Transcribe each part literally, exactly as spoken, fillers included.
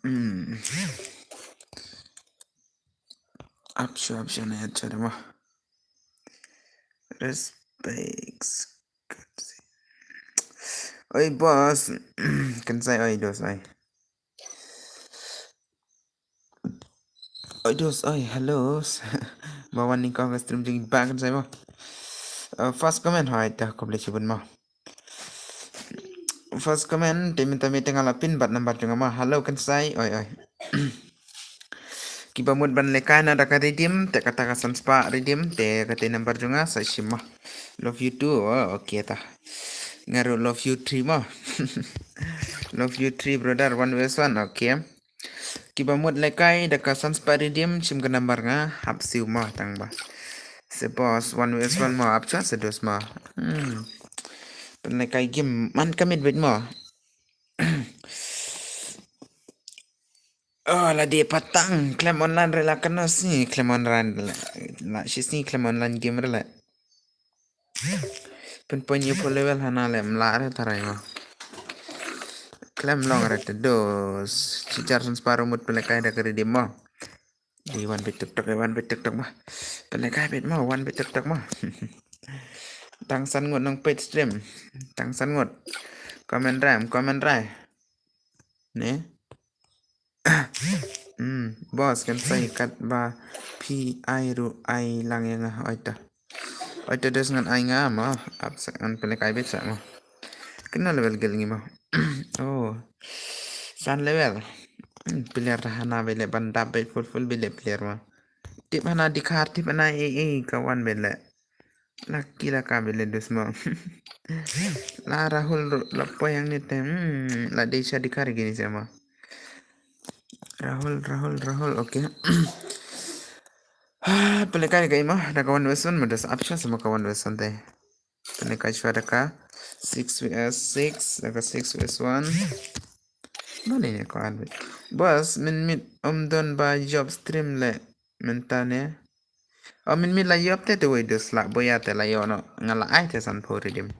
Hmm. Ap shu, ap shu na ya chare ma. Respects. Oi boss. Kan sai oi dos oi. Oi dos oi, hello. Ba wan ni kong ka stream jing ba kan sai ma. Uh, first comment hai ta ko ble chibun ma. First comment, te mynta mynta nga la pin bad number jong nga ma. Hello kan sai, oi oi. Kiba mut ban lehkai na da ka redeem, te kata ka san spah redeem, te kata number jong nga sa shim ma. Love you too. Oh, okay ta. Nga ruh love you three ma. Love you three brother, one vs one, okay. Kiba mut lehkai da ka san spah redeem, shim ka number nga, hap siew ma tang ba. Se boss, one vs one ma, ap chwa se dos ma. Hmm. Pynlehkai game, man ka mit bit ma. Oh, la dei patang, klem online re la kano si, klem online re la. La shi si klem online game re la. Pynpoi ïa pho level hana le mla re tharai ma. Klem long re te dos. Chichar san spah ruh mut pynlehkai da ka redeem ma. Dei wan bit tok tok, dei wan bit tok tok ma. Pynlehkai bit ma, wan bit tok tok ma. Tang san ngut nang paid stream. Tang san ngut. Comment rai, comment rai. Ne? Hmm, boss kan sai kat ba phi ai ruh ai lang ïa nga oi ta. Oi ta dos ngan ai nga ma, ap sa ngan pynlehkai bit sa ma. Kena level gel ngi ma. Oh. San level. Hmm, player ta hana bele ban dap bit full full bele player ma. Tip hana dikhar, tip hana e e ka wan bele. Laki la ka bele dus ma. La Rahul ru-, la poi yang ni te. Hmm, la dei sha dikhar gini sama. Rahul, Rahul, Rahul, okay. Pynlehkai ka ima, da ka one vs one ma, da sa option sama ka one vs one te. Pynlehkai shwa da ka six vs six, da ka six vs one. Mane ne ko an. Boss, mynmiet um don ba job stream le mynta ne. O mynmiet la ïoh te te wei dus la boya te la ïoh no. Nga la ai te san pho redeem.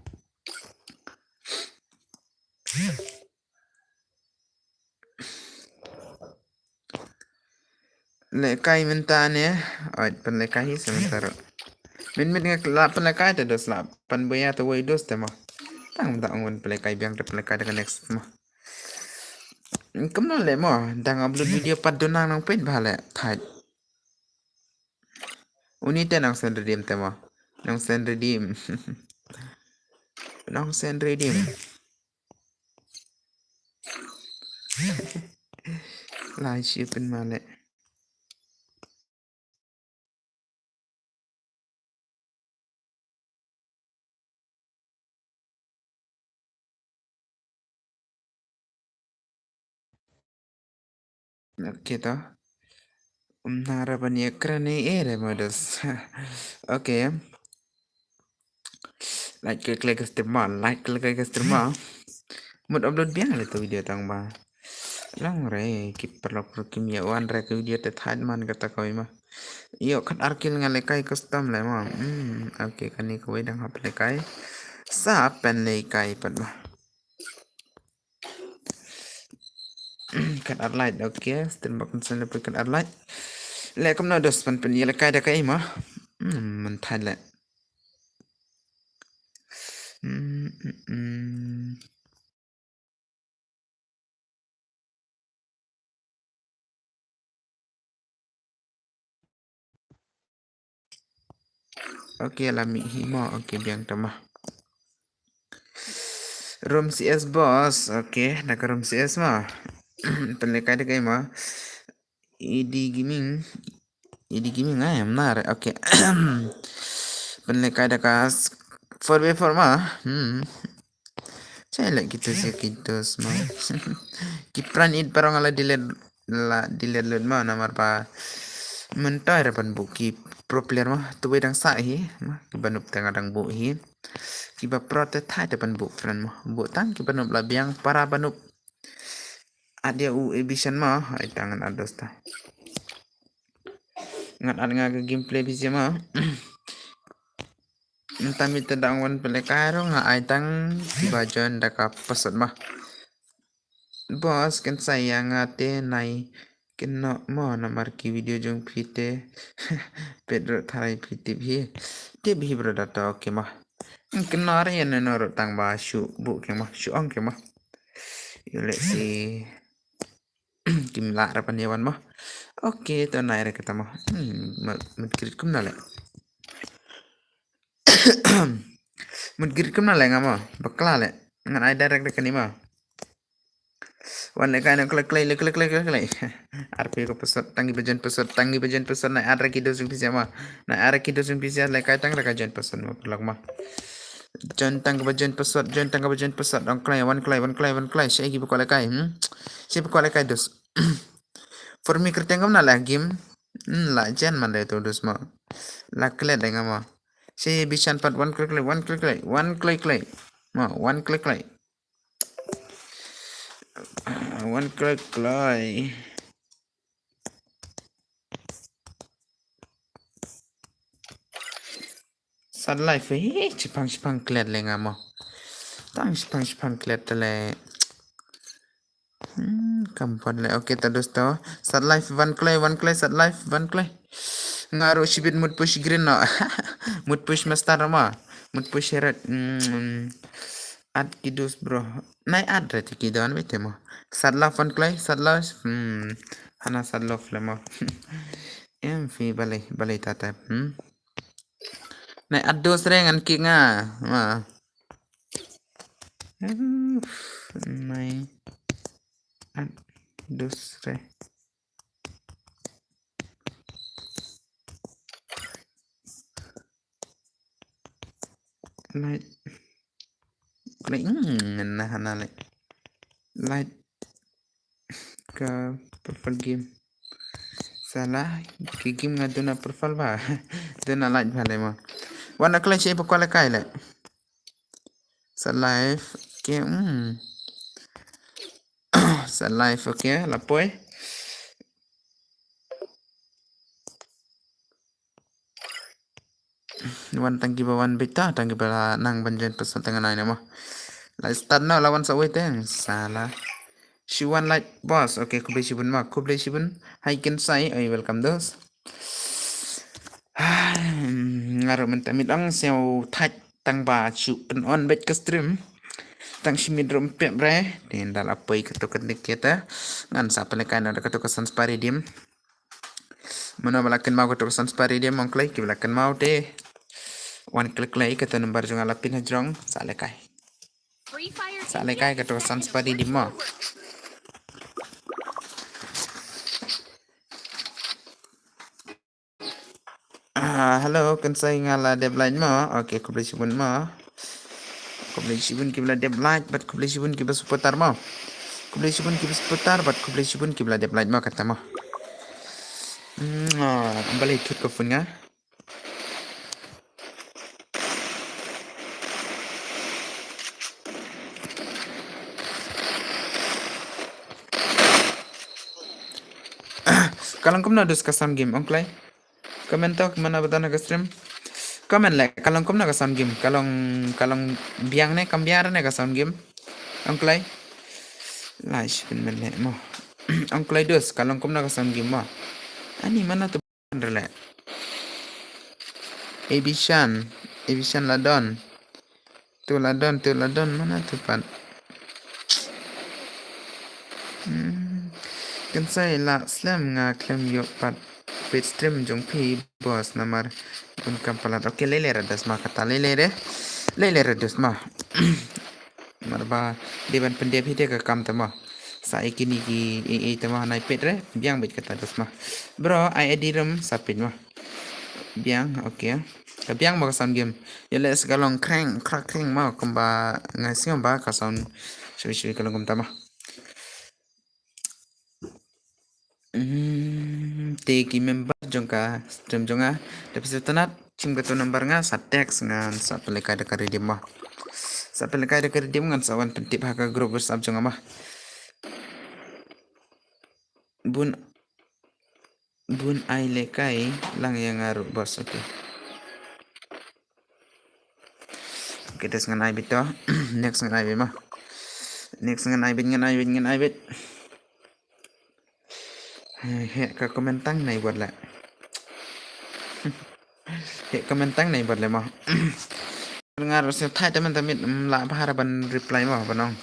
Lehkai mynta ne. Oi, pynlehkai hi sa mynta ruh. Mynmiet nga la pynlehkai te dos la. Pan boya te wei dos te ma. Tang mynta ong wan pynlehkai biang te pynlehkai te ka next ma. Kumno le mo, dang upload video pat duna nang peit bha le thait. Uni te nang send redeem te mo. Nang send redeem. Nang send redeem. Lai shi pyn ma le. Okay to. Um, nara ban ïa kren ïa re modus. Okay. Like klik klik stream ma, like klik klik stream ma. Mut upload biang le tu video tang ba. Long re ki paralok paralok kim ïa wan re ki video te thait man kata kawei ma. Ïoh khat ar kill nga lehkai custom le ma. Hmm, okay, kane kawei dang hap lehkai. Sa pynlehkai pat ma. Khat ar light, okay. Stream bak sen le pynlehkai khat ar light. Le kumno dos pan pynlehkai da kai ma. Hmm, man thait le. Hmm, hmm, hmm. Okay, la mih hi mo. Okay, biang ta ma. Room C S boss. Okay, na ka room C S ma. Pynlehkai da kai ma. E D Gaming. E D Gaming ai, em nar. Okay. Pynlehkai da ka four by four ma. Hmm. Chai leh kitus ïa kitus ma. Ki pran it parong ala delete la delete lut ma namar ba. Mynta ra ban buh ki pro player ma. Tu wei dang sah hi ma. Ki ban up tang dang buh hi. Ki ba pro te thai te ban buh friend ma. Buh tang ki ban up la biang para ban up. Adia u ebisan ma. Ai tang ngan ados ta. Ngan ad nga ka gameplay bisi ma. Mynta mi te dang wan pynlehkai ruh nga ai tang kiba join da ka password ma. Boss, kan sa ïa nga te nai kynnoh mo, namar ki video jong phi te peit ruh tharai phi tip hi. Tip hi brother, to okay mo. Kynnoh re ïa no no ruh tang ba shu buh keng mo, shu ong keng mo. Ïa let's see. Kim lah re pan ïa wan mo. Okay, to nai re kata mo. Hmm, mut, mut grit kumno leh. Mut grit kumno leh nga mo. Bakla leh. Ngan ai direct re kane mo. Wan leh kai na klek klek klek klek klek klek. Arphew ka pasot, tang ki ba join pasot, tang ki ba join pasot, na ar ki dos jong pisa mo. Na ar ki dos jong pisa leh kai tang re ka join pasot mo, paralok mo. Join tang ki ba join pasot, join tang ki ba join pasot, ong klek, wan klek, wan klek, wan klek, shi ki ba kwah leh kai, hmm? Shi ba kwah leh kai dos. For me kyrteng kumno leh game. Hmm, la jen man leh to dos mo. La klet leh nga mo. Shi bisan pat wan klek klek, wan klek klek, wan klek klek. Mo, wan klek klek. Wan klek klek. Sad life, eh, shipang shipang klet leh nga mo. Tang shipang shipang klet leh. Hmm, kam pat leh. Okay, ta dos to. Sad life wan klek, wan klek, sad life wan klek. Nga ruh shibit mut push green no. Mut push master mo. Mut push red. Hmm. At ki dos bro. Nai at re ti ki don bete mo. Sad life wan klek, sad life. Hmm. Hana sad life leh mo. Em phi balei, balei ta tap. Hmm. Nai at dos re ngan ki nga. Ma. Em, nai at dos re. Light. Light, hmm, na hana light. Light. Ka purple game. Salah, ki game nga duna purple ba. Duna light ba leh mo. Wan na klek shi ba kwah leh kai leh. Sa live, okay, hmm. Sa live, okay, la poi. Wan tang ki ba wan beit ta, tang ki ba la nang ban join pasal tang nai ne mo. La start no, la wan sa wei teng, sala. Shi wan like boss, okay, khublei shibun mo, khublei shibun. Hai kin sai, oi, welcome dos. Nga ruh mynta mit ong siew thait tang ba shu pyn on beit ka stream. Tang shi mit ruh ym pep re, te nda la poi kato ka nik kita. Ngan sa pynlehkai noh da kato ka Sunspot Redeem. Mano ba la kynmaw kato ka Sunspot Redeem ong klei, ki ba la kynmaw te wan klik klei kato number jong nga la pin ha jrong, sa lehkai. Sa lehkai kato ka Sunspot Redeem mo. Ah, hello, kan sai nga la dep like mo. Okay, khublei shibun mo. Khublei shibun ki ba la dep like, bad khublei shibun ki ba supporter mo. Khublei shibun ki ba supporter, bad khublei shibun ki ba la dep like mo kata mo. Hmm, ah, balei thut ka phone nga. Ka long kumno dus ka sound game, ong klei? Comment to, kumno ba don ha ka stream. Comment leh, ka long kumno ka sound game, ka long, ka long biang ne, kam biang ne ka sound game. Ong klei. Lai shi pyn men leh mo. Ong klei dus, ka long kumno ka sound game mo. Ani mana tu Rele. Ebishan, Ebishan la don. Tu la don, tu la don, mana tu pat. Hmm. Kan sai la slem nga khlem ïoh pat peit stream jong phi boss namar bun kam palat. Okay, lei lei re das ma kata lei lei re. Lei lei re das ma. Mar ba dei ban pyndep hi te ka kam te ma. Sa i kini ki i, i te ma nai peit re, biang beit kata dos ma. Bro, ai edi rum sa peit ma. Biang, okay. Ka biang ma ka sound game. Ïa leh sa ka long kreng, krak kreng ma kumba nga sngew ba ka sound shui shui ka long kumta ma. Hmm, te ki member jong ka stream jong nga. Da pisa tanat, chim kato number nga, sa text ngan sa pynlehkai da ka redeem ma. Sa pynlehkai da ka redeem ngan sa wan pyntip ha ka group WhatsApp jong nga ma. Bun, bun ai lehkai lang ïa nga ruh boss, okay. Okay, next ngan ai beit to. Next ngan ai beit ma. Next ngan ai bit, ngan ai bit, ngan ai bit. Heh, ka comment tang nai bad le. Heh, comment tang nai bad le mo. Ngar sngewthait te mynta miet, mm, lah bha ban reply mo, ban ong.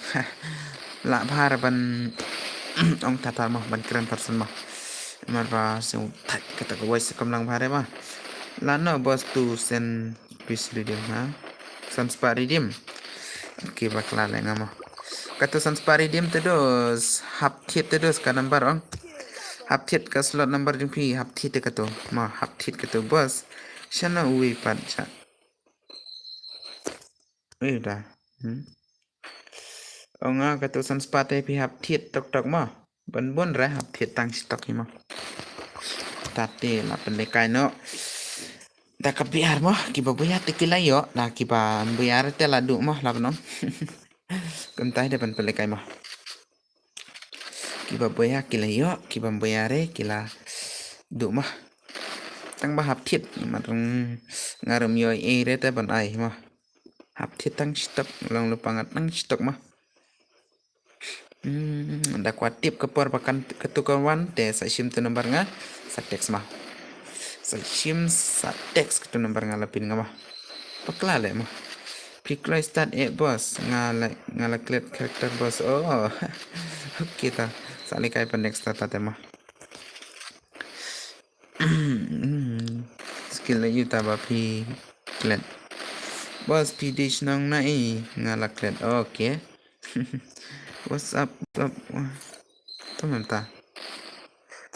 Lah bha ban ong tatar mo, ban kren tatar mo. Mar ba sngewthait kata ka voice kam lang bha re mo. Lah no boss to send peace redeem ha. San spah redeem. Okay, bakla le nga mo. Kata san spah redeem te dos, hap thied te dos ka number ong. Hap thied ka slot number jong phi, hap thied te kato. Mo, hap thied kato boss. Shano uwi pat cha. Ui da. Hmm. Ong nga katu san spah te phi hap thied tok tok mo. Ban bun re hap thied tang shitok hi mo. Tate la pynlekai no. Da ka biar mo, kiba buya te ki la ïoh, da kiba buya te la duh mo, la nong. Kumta de ban pynlekai mo. Kiba buya ki la ïoh, kiba buya re ki la duh mo. Tang ba hap thied, ma tang nga rum ïoh ei re te ban ai mo. Hap thied tang shitok, long lypa nga tang shitok mo. Hmm, da kwah tip ka por ba kan katu ka wan te sa shim tu number nga sa text mo. Sa shim sa text katu number nga la pyn nga mo. Bakla le mo. Phi kloi start eh boss, nga la, nga la klet character boss. Oh. Okay ta. Sa lekai pa next ta ta te mo. Skill la yu ta ba phi klet. Boss phi dei shnong na i, nga la klet. Okay. What's up? What's up? Tum ta.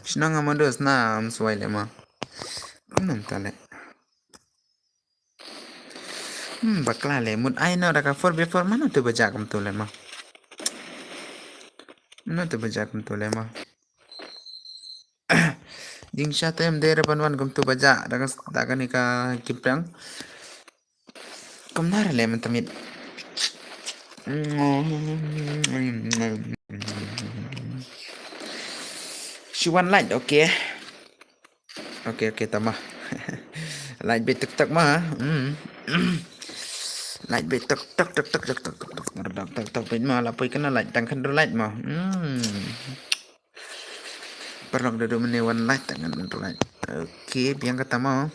Shnong nga ma dos na am swai le ma. Tum ta le. Hmm, bakla le mut ai no da ka four by four mano tu baja kum tu le ma. Mano tu baja kum tu le ma. Ding sha tem de repan wan kum tu baja da ka da ka ni ka kiprang. Kum nar le man tamit. Shi wan light, okay. Okay, okay, tama. Light bit tuk tuk ma. Hmm. Light bit tuk tuk tuk tuk tuk tuk tuk tuk tuk tuk tuk ma la poi kana light tang khandru light ma. Hmm. Parlok da dum ne wan light tang khandru light. Okay, biang kata ma.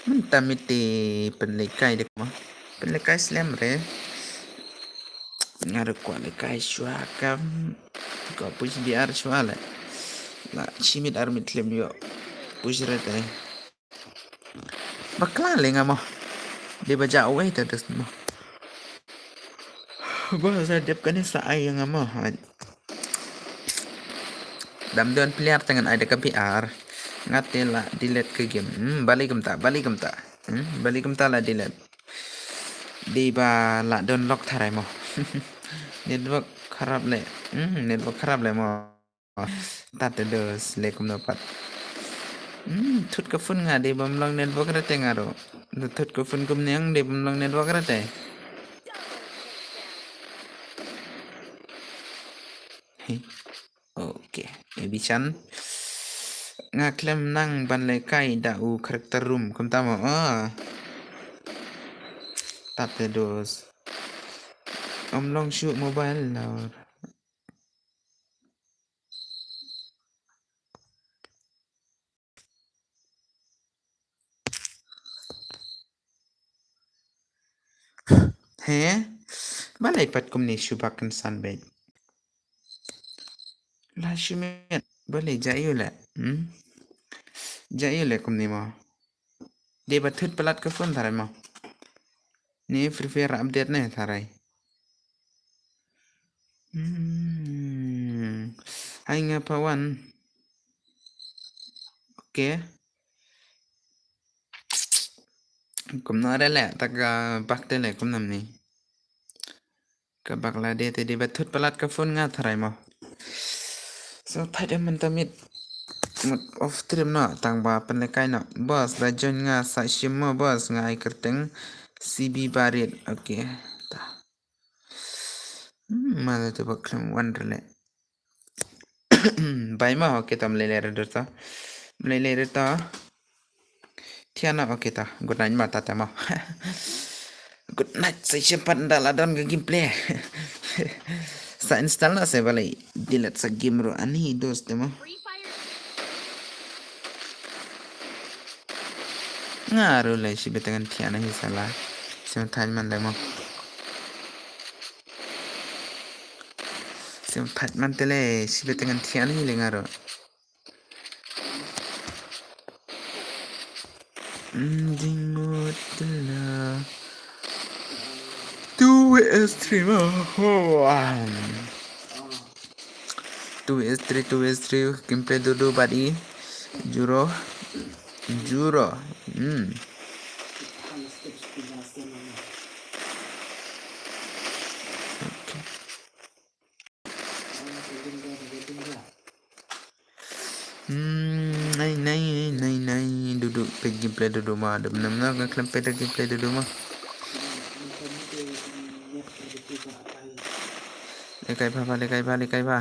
Mynta mite pynlekai dek ma. Pynlekai slem re. Nga ruh kwah lekai shuwa kam. Ko push biar shuwa le. La shimit ar mit lem yo. Push re te. Bakla le nga mo. De baja away ta das mo. Ba sa dep kane sa ai nga mo. Dam don player tangan ai de ka B R. Nga te la delete ka game. Hmm, balik kumta, balik kumta. Hmm, balik kumta la delete. Dei ba la don lock tharai mo. Network kharap le. Hmm, network kharap le mo. Tat te dos le kumno pat. Hmm, thut ka phone nga dei bam long network rete nga ro. Thut ka phone kum niang dei bam long network rete. Hey. Okay, e bichan. Nga klem nang ban lekai da u character room kumta mo. Ah. Tat te dos. Om long shu mobile law. He, balei pat kumne shu ba kynsan beit. La shu miet, balei ja ïu le. Hmm? Ja ïu le kumne mo. Dei ba thut palat ka phone tharai mo. Ni Free Fire update ne tharai. Hmm. Hai nga pawan. Okay. Kumno re le, ta ka bak te le kumno ni. Ka bak la de te de ba thut palat ka phone nga tharai mo. So thait em mynta mit. Mut off stream no, tang ba pynlekai no. Boss, da join nga sa shim mo boss, nga ai kyrteng C B Barit. Okay. Ta. Hmm, ma da tu ba klem wan re le. Bai ma, okay, tam le le re ta. Le le re ta. Tiana, okay ta. Good night ma ta ta ma. Good night, sa shim pat da la don ka gameplay. Sa install na se balei delete sa game ruh ani dos te mo. Nga ruh le shi bit ngan thiah na hi sala. Sim thaj man le mo. Sim thaj man te le shi bit ngan thiah na hi le nga ruh. Ending mode la. Two S three ma. Oh, ah. Two S three, two S three. Gameplay dudu bad i. Juro. Juro. Hmm. Okay. Hmm, nai, nai, nai, nai, dudu, peit gameplay dudu ma, dum nam na, nga khlem peit gameplay dudu ma. Lekai pha, pha, lekai pha, lekai pha.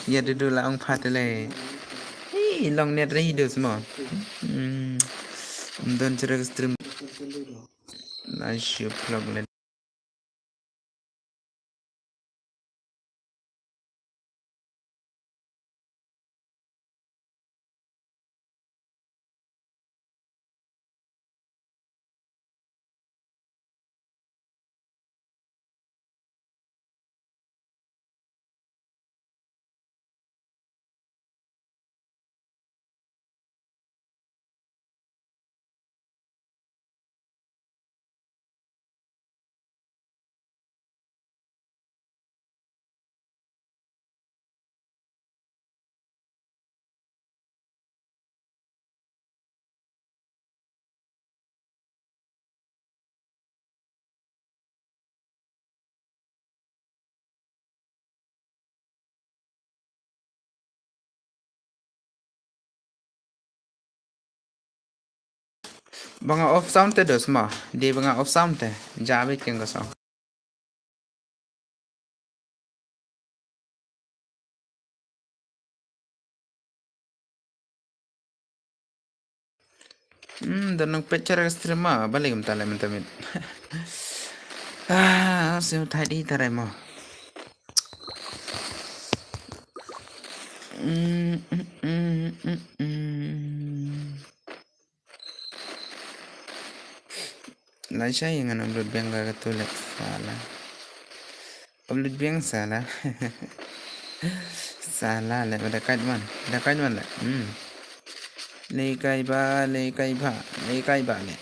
Ya dudu la ong pha te le. Hei, long net re hi dus mo. Hmm. Ym don chira stream. Na shu vlog le. Ba nga off sound te dos ma. Dei ba nga off sound te. Ja beit keng ka song. Hmm, don nang peit chara stream ma, balei kumta leh mynta miet. Ah, sim thait i tarai mo. Hmm, hmm, hmm, hmm, hmm. Lashai ngan upload biang ka katu leh sala. Upload biang sala. Sala leh, ba da kait man. Da kait man leh. Hmm. Lekai ba, lekai ba, lekai ba leh.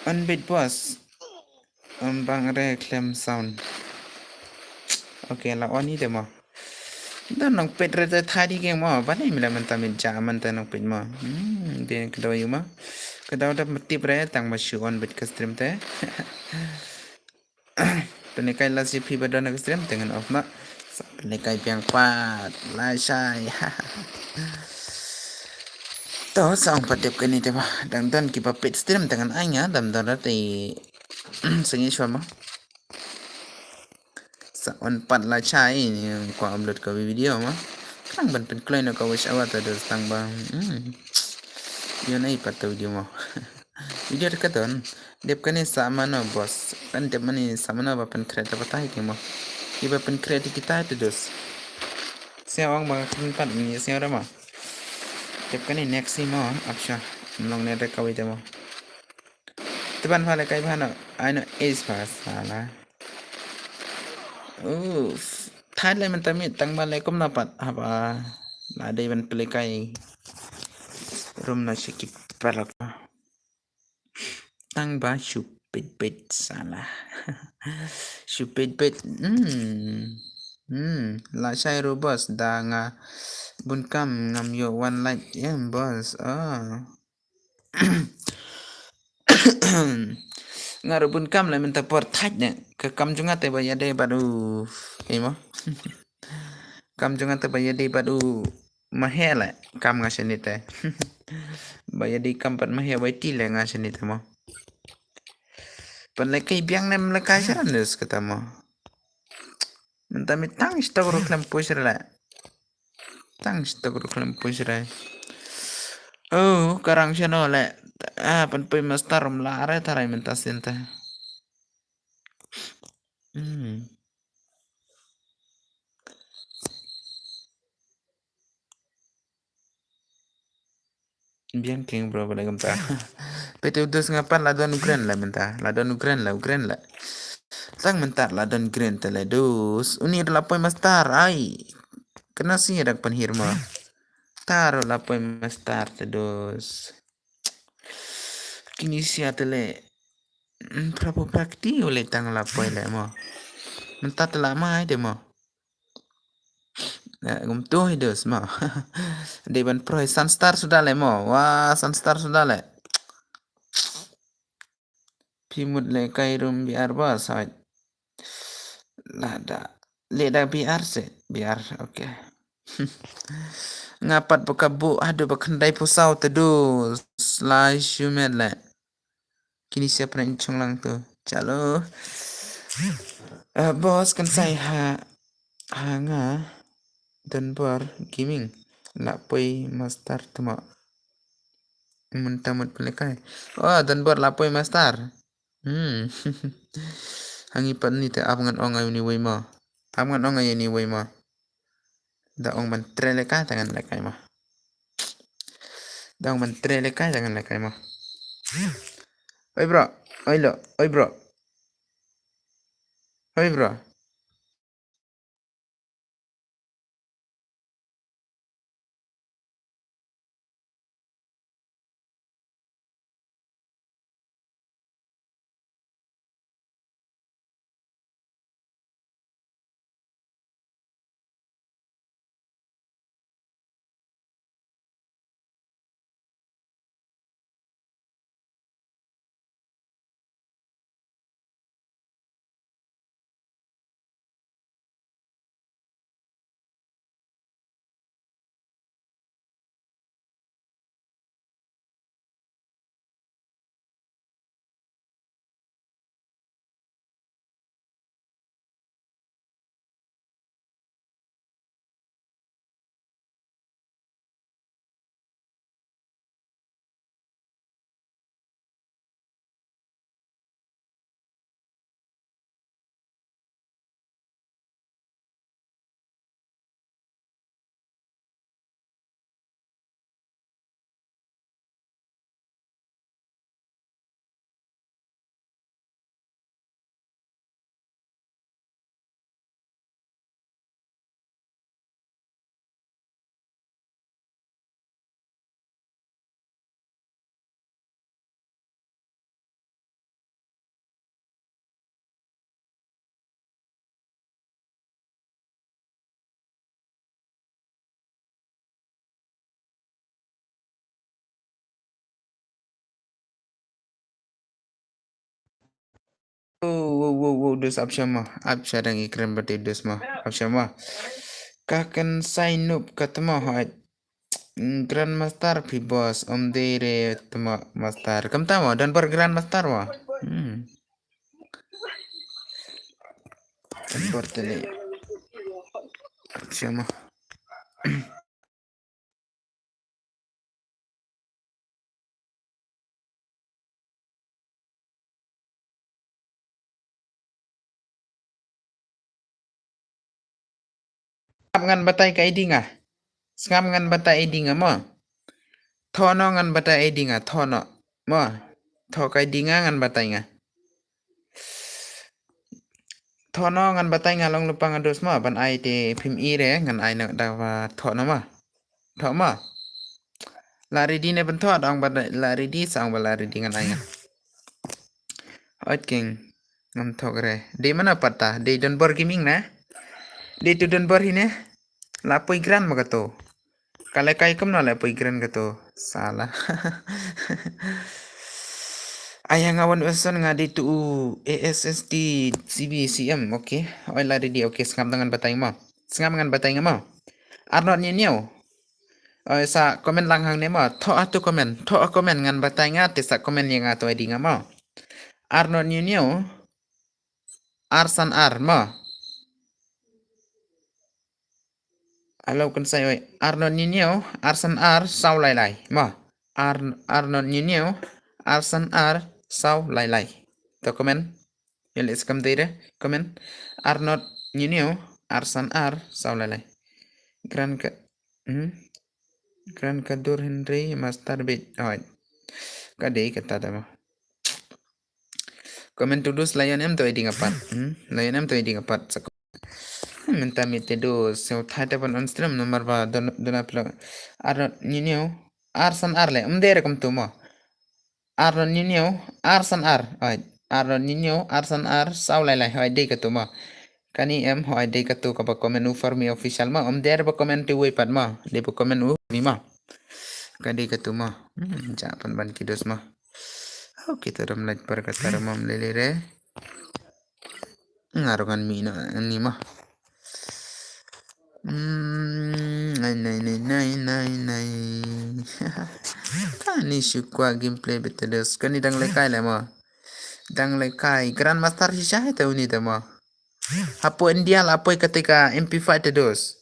Unbit boss. Ym bang re khlem sound. Okay, la on i te mo. Don nang peit re te thait i keng mo. Balei mi la mynta miet ja mynta nang peit mo. Hmm, dei kdaw ïa mo. Kdaw da ma tip re tang ba shu on beit ka stream te. Pynlehkai la shi phi ba don ka stream te ngan off ma. Sa pynlehkai biang pat. Lashai. To sa ong pat dep kane te ba. Dang don kiba peit stream te ngan ai nga dam don ra te. Sngi shuwa ma. Sa on pat lashai ni kwah upload ka video ma. Khrang ban pynkloi na ka watch hour ta da tang ba. Hmm. Ïa nai pat ta video ma. Video ta ka don. Dep kane sa mano boss. Kan dep mane sa mano ba pynkhreh ta batai te ma. Ki ba pynkhreh te kita te dos. Sia ong ba kan pat ni sia ra ma. Dep kane next ni ma. Apsha. Mlong ne re kawei te ma. Te ban pha lekai ba no, ai no ace pha sala. Uf, thait leh mynta miet tang ba leh kumno pat haba la dei ban pynlehkai. Rum na shi ki paralok. Tang ba shu peit peit sala. Shu peit peit. Hmm. Hmm, lashai ruh boss da nga bun kam ngam ïoh wan like em boss. Oh. Nga ruh bun kam leh mynta por thait ne ka kam jong nga te ba ïadei bad u. Ei mo. Kam jong nga te ba ïadei bad u. Ma heh leh kam nga shane te. Ba ïadei kam bad ma heh wai ti leh nga shane te mo. Pynlehkai biang ne ym lehkai sharan ne kata mo. Mynta miet tang stok ruh khlem push re leh. Tang stok ruh khlem push re. Oh, ka rang shano leh. Ah, pynpoi master rum la re tarai mynta sien te. Hmm. Biang king bro, bala kumta. Pete u dus nga pat la don u Gren la mynta. La don u Gren la, u Gren la. Tang mynta la don Gren te le dus. Uni da la poi master, ai. Kena si dak pan hirma. Taro la poi master te dus. Kini sia te le. Hmm, prapo prakti ule tang la poi le mo. Mynta te la mai de mo. Eh, gum tu hi dus mo. De ban proi Sunstar suda le mo. Wa, Sunstar suda le. Pimut le kai rum biar ba sait. Lada. Le da biar se. Biar, okay. Nga pat ba ka bu, aduh ba khyndai phew saw te dus. Lai shumet le. Kini siapa nak chong lang tu. Chalo. Eh, boss kan sai ha, ha nga. Donbor Gaming. La poi master tuma. Mynta mut pelekai. Oh, Donbor la poi master. Hmm. Hangi pat ni te ap ngan ong ayu ni wei ma. Ap ngan ong ayu ni wei ma. Da ong ban tre lekai tangan lekai ma. Da ong ban tre lekai tangan lekai ma. Oi bro, oi lo, oi bro. Oi bro. Wow, wow, wow, wow, dus ap shama. Ap sha dang i kren bati dus ma. Ap shama. Ka kan sai nup ka tama hoi. Grandmaster phi boss, om dei re tama master. Kam tama, Donbor Grandmaster wa. Hmm. Donbor tele. Ap shama. Sngap ngan batai ka I D nga. Sngap ngan batai I D nga mo. Thoh noh ngan batai I D nga, thoh noh. Mo. Thoh ka I D nga ngan batai nga. Thoh noh ngan batai nga long lypa nga dus mo, ban ai te phim i re, ngan ai noh da ba thoh noh mo. Thoh mo. La ready ne ban thoh, da ong ba la ready, sa ong ba la ready ngan ai nga. Ot king. Ngam thoh re. Dei mano pat ta, dei Donbor Gaming ne? Dei tu Donbor hi ne? La poi grand ma kato. Ka lehkai kumno la poi grand kato. Sala. Ai nga wan weson nga dei tu A S S D C B C M, okay. Oi la ready, okay, sngap da ngan batai mo. Sngap ngan batai nga mo. Arnot ni niu. Oi sa comment lang hangne mo. Thoh atu comment. Thoh a comment ngan batai nga te sa comment ïa nga to I D nga mo. Arnot ni niu. Ar san ar mo. Alo kan sai oi. Arnot ni niu. Ar san ar saw lai lai mo. Ar, arnot ni niu. Ar san ar saw lai lai. To comment. Ïa leh skam dei re comment. Ar not hynñiew, ar san ar saw lai lai. Grand ka, hmm? Grand ka dur hynrei master bit. Oi. Ka dei kata da mo. Comment to dos la ïa em to ïa ding apat. Hmm? La ïa em to ïa ding apat. Sa mynta mi te dos sngewthuh te ban on stream namar ba don don upload. Ar not hynñiew, ar san ar le. Ym dei re kumtu mo. Ar not hynñiew, ar san ar. Oi, ar not hynñiew, ar san ar saw lai lai. Oi, dei katu mo. Kane em, oi, dei katu kaba comment u Farmi Official mo. Ym dei re ba comment u wei pat mo. Dei ba comment u ni mo. Ka dei katu mo. Hmm, ja pan ban ki dos mo. Okay, to dam lait par kata re mo, ym lei lei re. Nga ruh ngan mih noh ngan ni mo. Hmm, nai nai nai nai nai nai. Kane shu kwah gameplay bit te dos. Kane dang lehkai le mo. Dang lehkai Grandmaster shisha hi te uni te mo. Hapoh India la poi kata ka M P five te dos.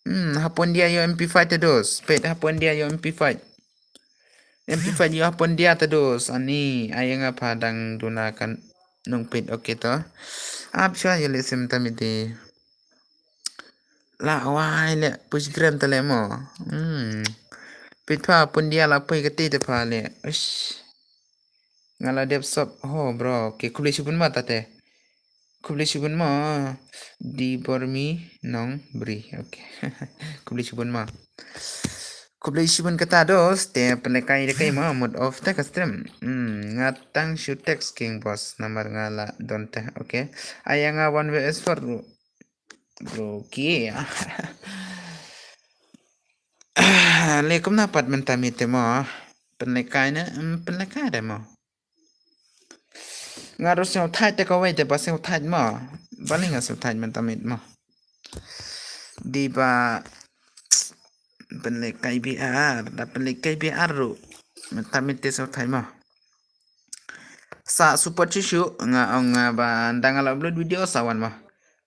Hmm, hapoh India ïoh M P five te dos. Peit hapoh India ïoh M P five. M P five ïoh hapoh India te dos. Ani, ai nga pha dang duna kan nung peit, okay to. Ap shuwa ïa leh sim tam iti. La wai le push grand te le mo. Hmm. Peit pha hapoh India la poi kata te pha le. Ush. Nga la dep sop ho bro. Okay, khublei shibun ma tate. Khublei shibun ma. Di Bormi Nongbri. Okay. Khublei shibun ma. Khublei shibun kata dos te pynlehkai da kai ma mode off te ka stream. Hmm, nga tang shu text king boss namar nga la don te. Okay. Ai nga one way is for bro. Okay. Le kumna pat mynta mi te mo. Pynlehkai ne, hmm, pynlehkai de mo. Nga ruh sngewthuh te kawei te ba sngewthuh mo. Balei nga sngewthuh mynta mi mo. Di ba pynlehkai B R, da pynlehkai B R ruh. Mynta mi te sngewthuh mo. Sa support shisha nga ong nga ba dang la upload video sa wan mo.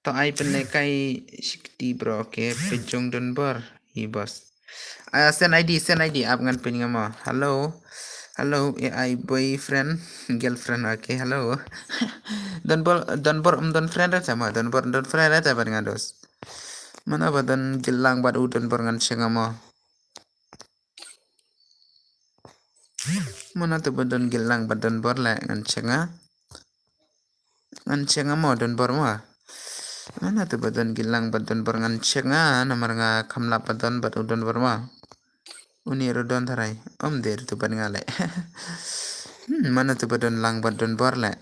To ai pynlehkai shikti bro, okay, pynjong donbor. Hi boss. Ah, send I D, send I D, ap ngan pyn nga mo. Hello. Hello, A I boyfriend, girlfriend, okay, hello. Donbor, donbor, um, don friend re sama, donbor, don friend re sama nga dos. Mano ba don gilang bad u donbor ngan shenga mo. Mano tu ba don gilang bad donbor le ngan shenga. Ngan shenga mo donbor mo. Mano tu ba don gilang bad donbor ngan shenga namar nga kham lap ba don bad u donbor mo. Uni ruh don tharai. Om der tu ban nga le. Hmm, mano tu ba don lang bad donbor le.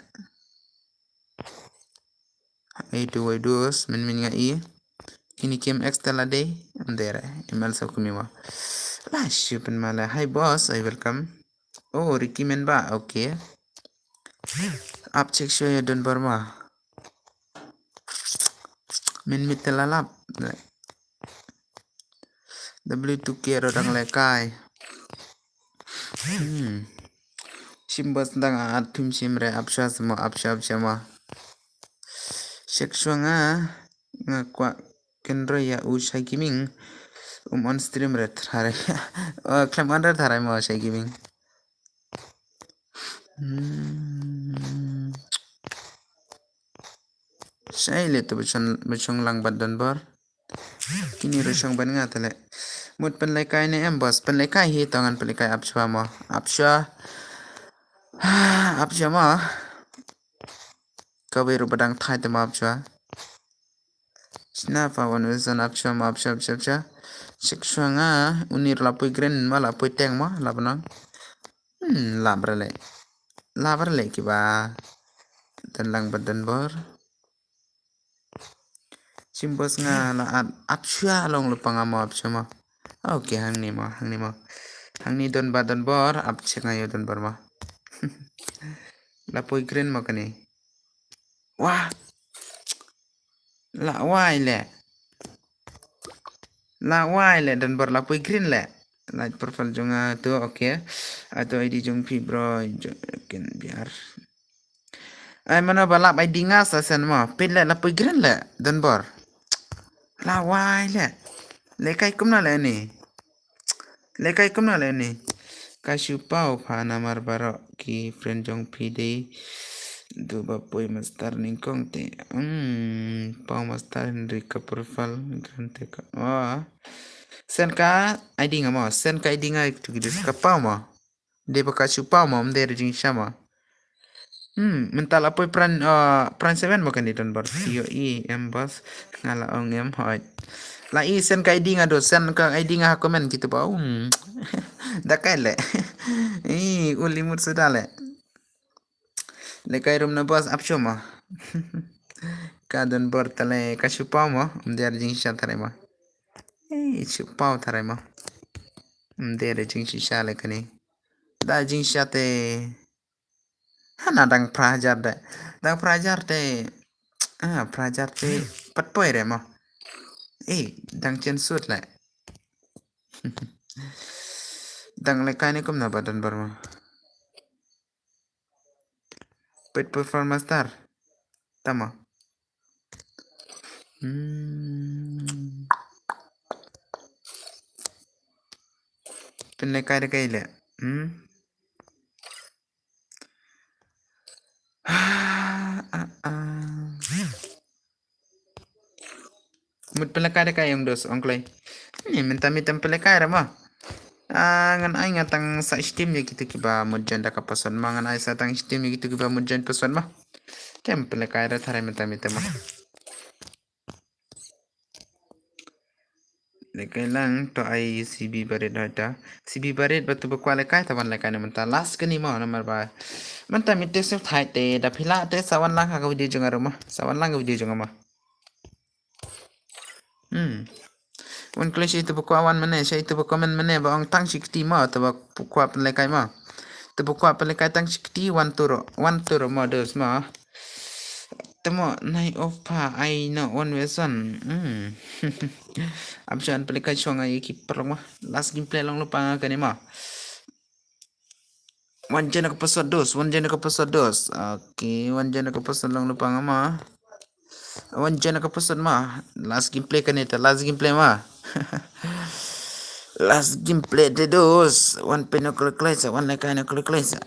Ai tu wai dus min min nga i. Kini kim extra la dei. Om der. Email sa kumi wa. La shu pen mala. Hi boss, I welcome. Oh, Ricky men ba. Okay. Ap check show ya donbor ma. Min mit la lap. W two K ro dang lehkai. Hmm. Shim boss dang at thum shim re ap shuwa mo ap shuwa ap shuwa mo. Check shuwa nga nga kwah kynroi ya u Shai Gaming. Um on stream re tharai. Oh, klem on re tharai mo Shai Gaming. Hmm. Shai le tu bachon bachon lang bad donbor. Kini ruh shong ban nga tale. Mut pynlehkai ne em boss, pynlehkai hi to ngan pynlehkai ap shuwa mo. Ap shuwa. Ap shuwa mo. Kawei ruh ba dang thai te mo ap shuwa. Sna pa wan wan san ap shuwa mo ap shuwa ap shuwa ap shuwa. Check shuwa nga uni ruh la poi green mo la poi teng mo la ba nang. Hmm, la ba le. La ba le ki ba. Don lang bad donbor. Shim boss nga la at ap shuwa long lu panga mo ap shuwa mo. Okay, hangni mo, hangni mo. Hangni don ba donbor, ap check nga yo donbor mo. La poi green mo kani. Wah. La wai le. La wai le donbor la poi green le. Light purple jong nga tu, okay. Atu I D jong phi bro, jong ken biar. Ai mano ba lap I D nga sa sen mo. Pit le la poi green le donbor. La wai le. Lehkai kumno le ni. Lehkai kumno le ni. Ka shu paw pha namar baroh ki friend jong phi dei. Du ba poi master nyngkong te. Hmm, pau master Henry ka profile kan te ka. Oh. Send ka I D nga mo, send ka I D nga tu ki dus ka pau mo. De ba ka shu pau mo, ym de re jingshisha mo. Hmm, mynta la poi pran, uh, pran seven mo kan di don bor. Yo i em boss, nga la ong em hoi. La i send ka I D nga do, send ka I D nga ha comment kitu ba. Hmm. Da kai le. I, uli mut suda le. Le kai rum na boss ap shu mo. Ka don bor tale ka shu pau mo, ym de re jingshisha tare mo. Ei, shu pau tare mo. Ym de re jingshisha le kani. Da jingshisha te. Hana dang phra hajar de. Dang phra hajar te. Ah, phra hajar te. Pat poi re mo. Ei, dang chen sut le. Dang le kai ne kum na ba don bor mo. Pet perform master. Tama. Hmm. Pynlekai da kai le. Hmm. Ah, ah, ah. Mut pynlekai da kai ong dos ong kloi. Ni mynta mitem pynlekai ra mo. Ah, ngan ai nga tang sa shtim ïa kitu kiba mut join da ka password mo, ngan ai sa tang shtim ïa kitu kiba mut join password mo. Tem pynlekai ra tharai mynta mitem mo. Lekai lang to ai C B Barit hoi ta. C B Barit ba tu ba kwah lekai ta wan lekai na mynta last kani mo namar ba. Mynta mite sep thai te da phi lah te sa wan lang ha ka video jong nga ruh mo. Sa wan lang ka video jong nga mo. Hmm. Wan kloi shi tu ba kwah wan mane, shi tu ba comment mane ba ong tang shi kti mo, tu ba kwah pynlekai mo. Tu ba kwah pynlekai tang shi kti wan turo, wan turo mo dos mo. Temo nai opa ai no one version. Hmm. Am shan pynlekai shong ai ki perlong mo. Last gameplay long lupang kani mo. Wan join ka password dos, wan join ka password dos. Okay, wan join ka password long lupang mo. Wan join ka password mo. Last gameplay kani ta, last gameplay mo. Last gameplay de dos. Wan pynno klik klik sa, wan lekai no klik klik sa.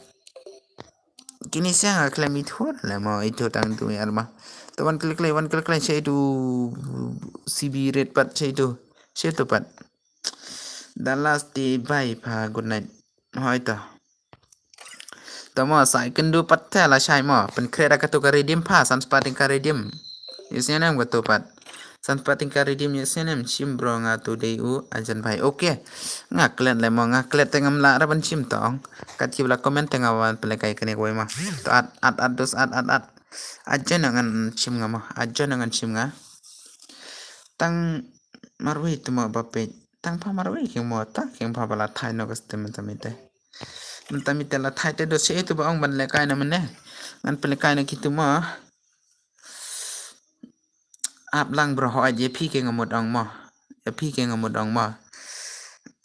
Kini siang a klem itu le mo itu tang tu yar ma. Tu wan klik klik, wan klik klik sa itu C B red pat sa itu. Sa itu pat. Da last ti bye pa good night. Hoi to. Tamo sa ikendu pat te la shai mo. Pen kre da katu ka redeem pa san spot ka redeem. Yes ne nem katu pat. San spot ka redeem yes ne nem shim bro nga tu dei u ajan bhai. Okay. Nga klet le mo nga klet te ngam la ra ban shim tong. Kat ki bla comment te nga wan pele kai kene koi ma. To at at at dos at at at. Ajan ngan shim nga mo. Ajan ngan shim nga. Tang marwei tu mo ba pe. Tang pa marwei king mo ta king pa bala thai no ka stem ta mite. Mynta mite la thai te do se tu ba ong ban lekai na mene. Ngan pelekai na kitu ma. Ap lang bro hoi je phi ke ngamut ong ma. Ya phi ke ngamut ong ma.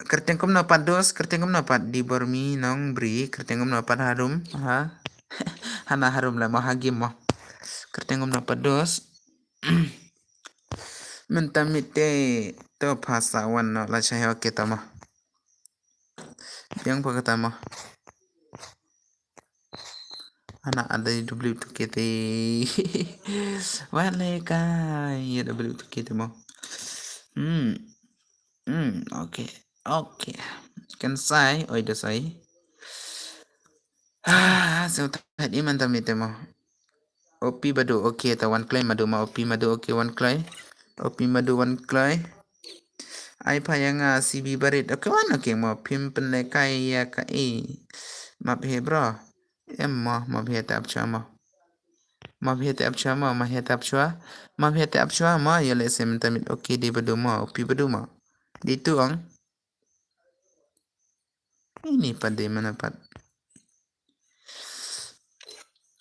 Kerteng kum na pat dos, kerteng kum na pat di bor mi nong bri, kerteng kum na pat harum ha. Hana harum la ma hagim ma. Kerteng kum na pat dos. Mynta mite to phasa wan no la chayo ke tama. Yang pa kata mo. Ana ada W two K T. Wale kai ya W two K T mo. Hmm. Hmm, okay. Okay. Kan sai, oi da sai. Ah, so tadi mantap mite mo. O P Badu, okay, ta wan kloi Madu ma O P Madu, okay, wan kloi. O P Madu wan kloi. Ai pha yang a C B Barit, okay, wan, okay, mo phim pynlekai ya ka e. Map he bro. Em mo, map he tap chua mo. Map he tap chua mo, map he tap chua. Map he tap chua mo, ya le sem tamit, okay, di Badu mo, O P Badu mo. Di tu ong. Ini pat de mana pat.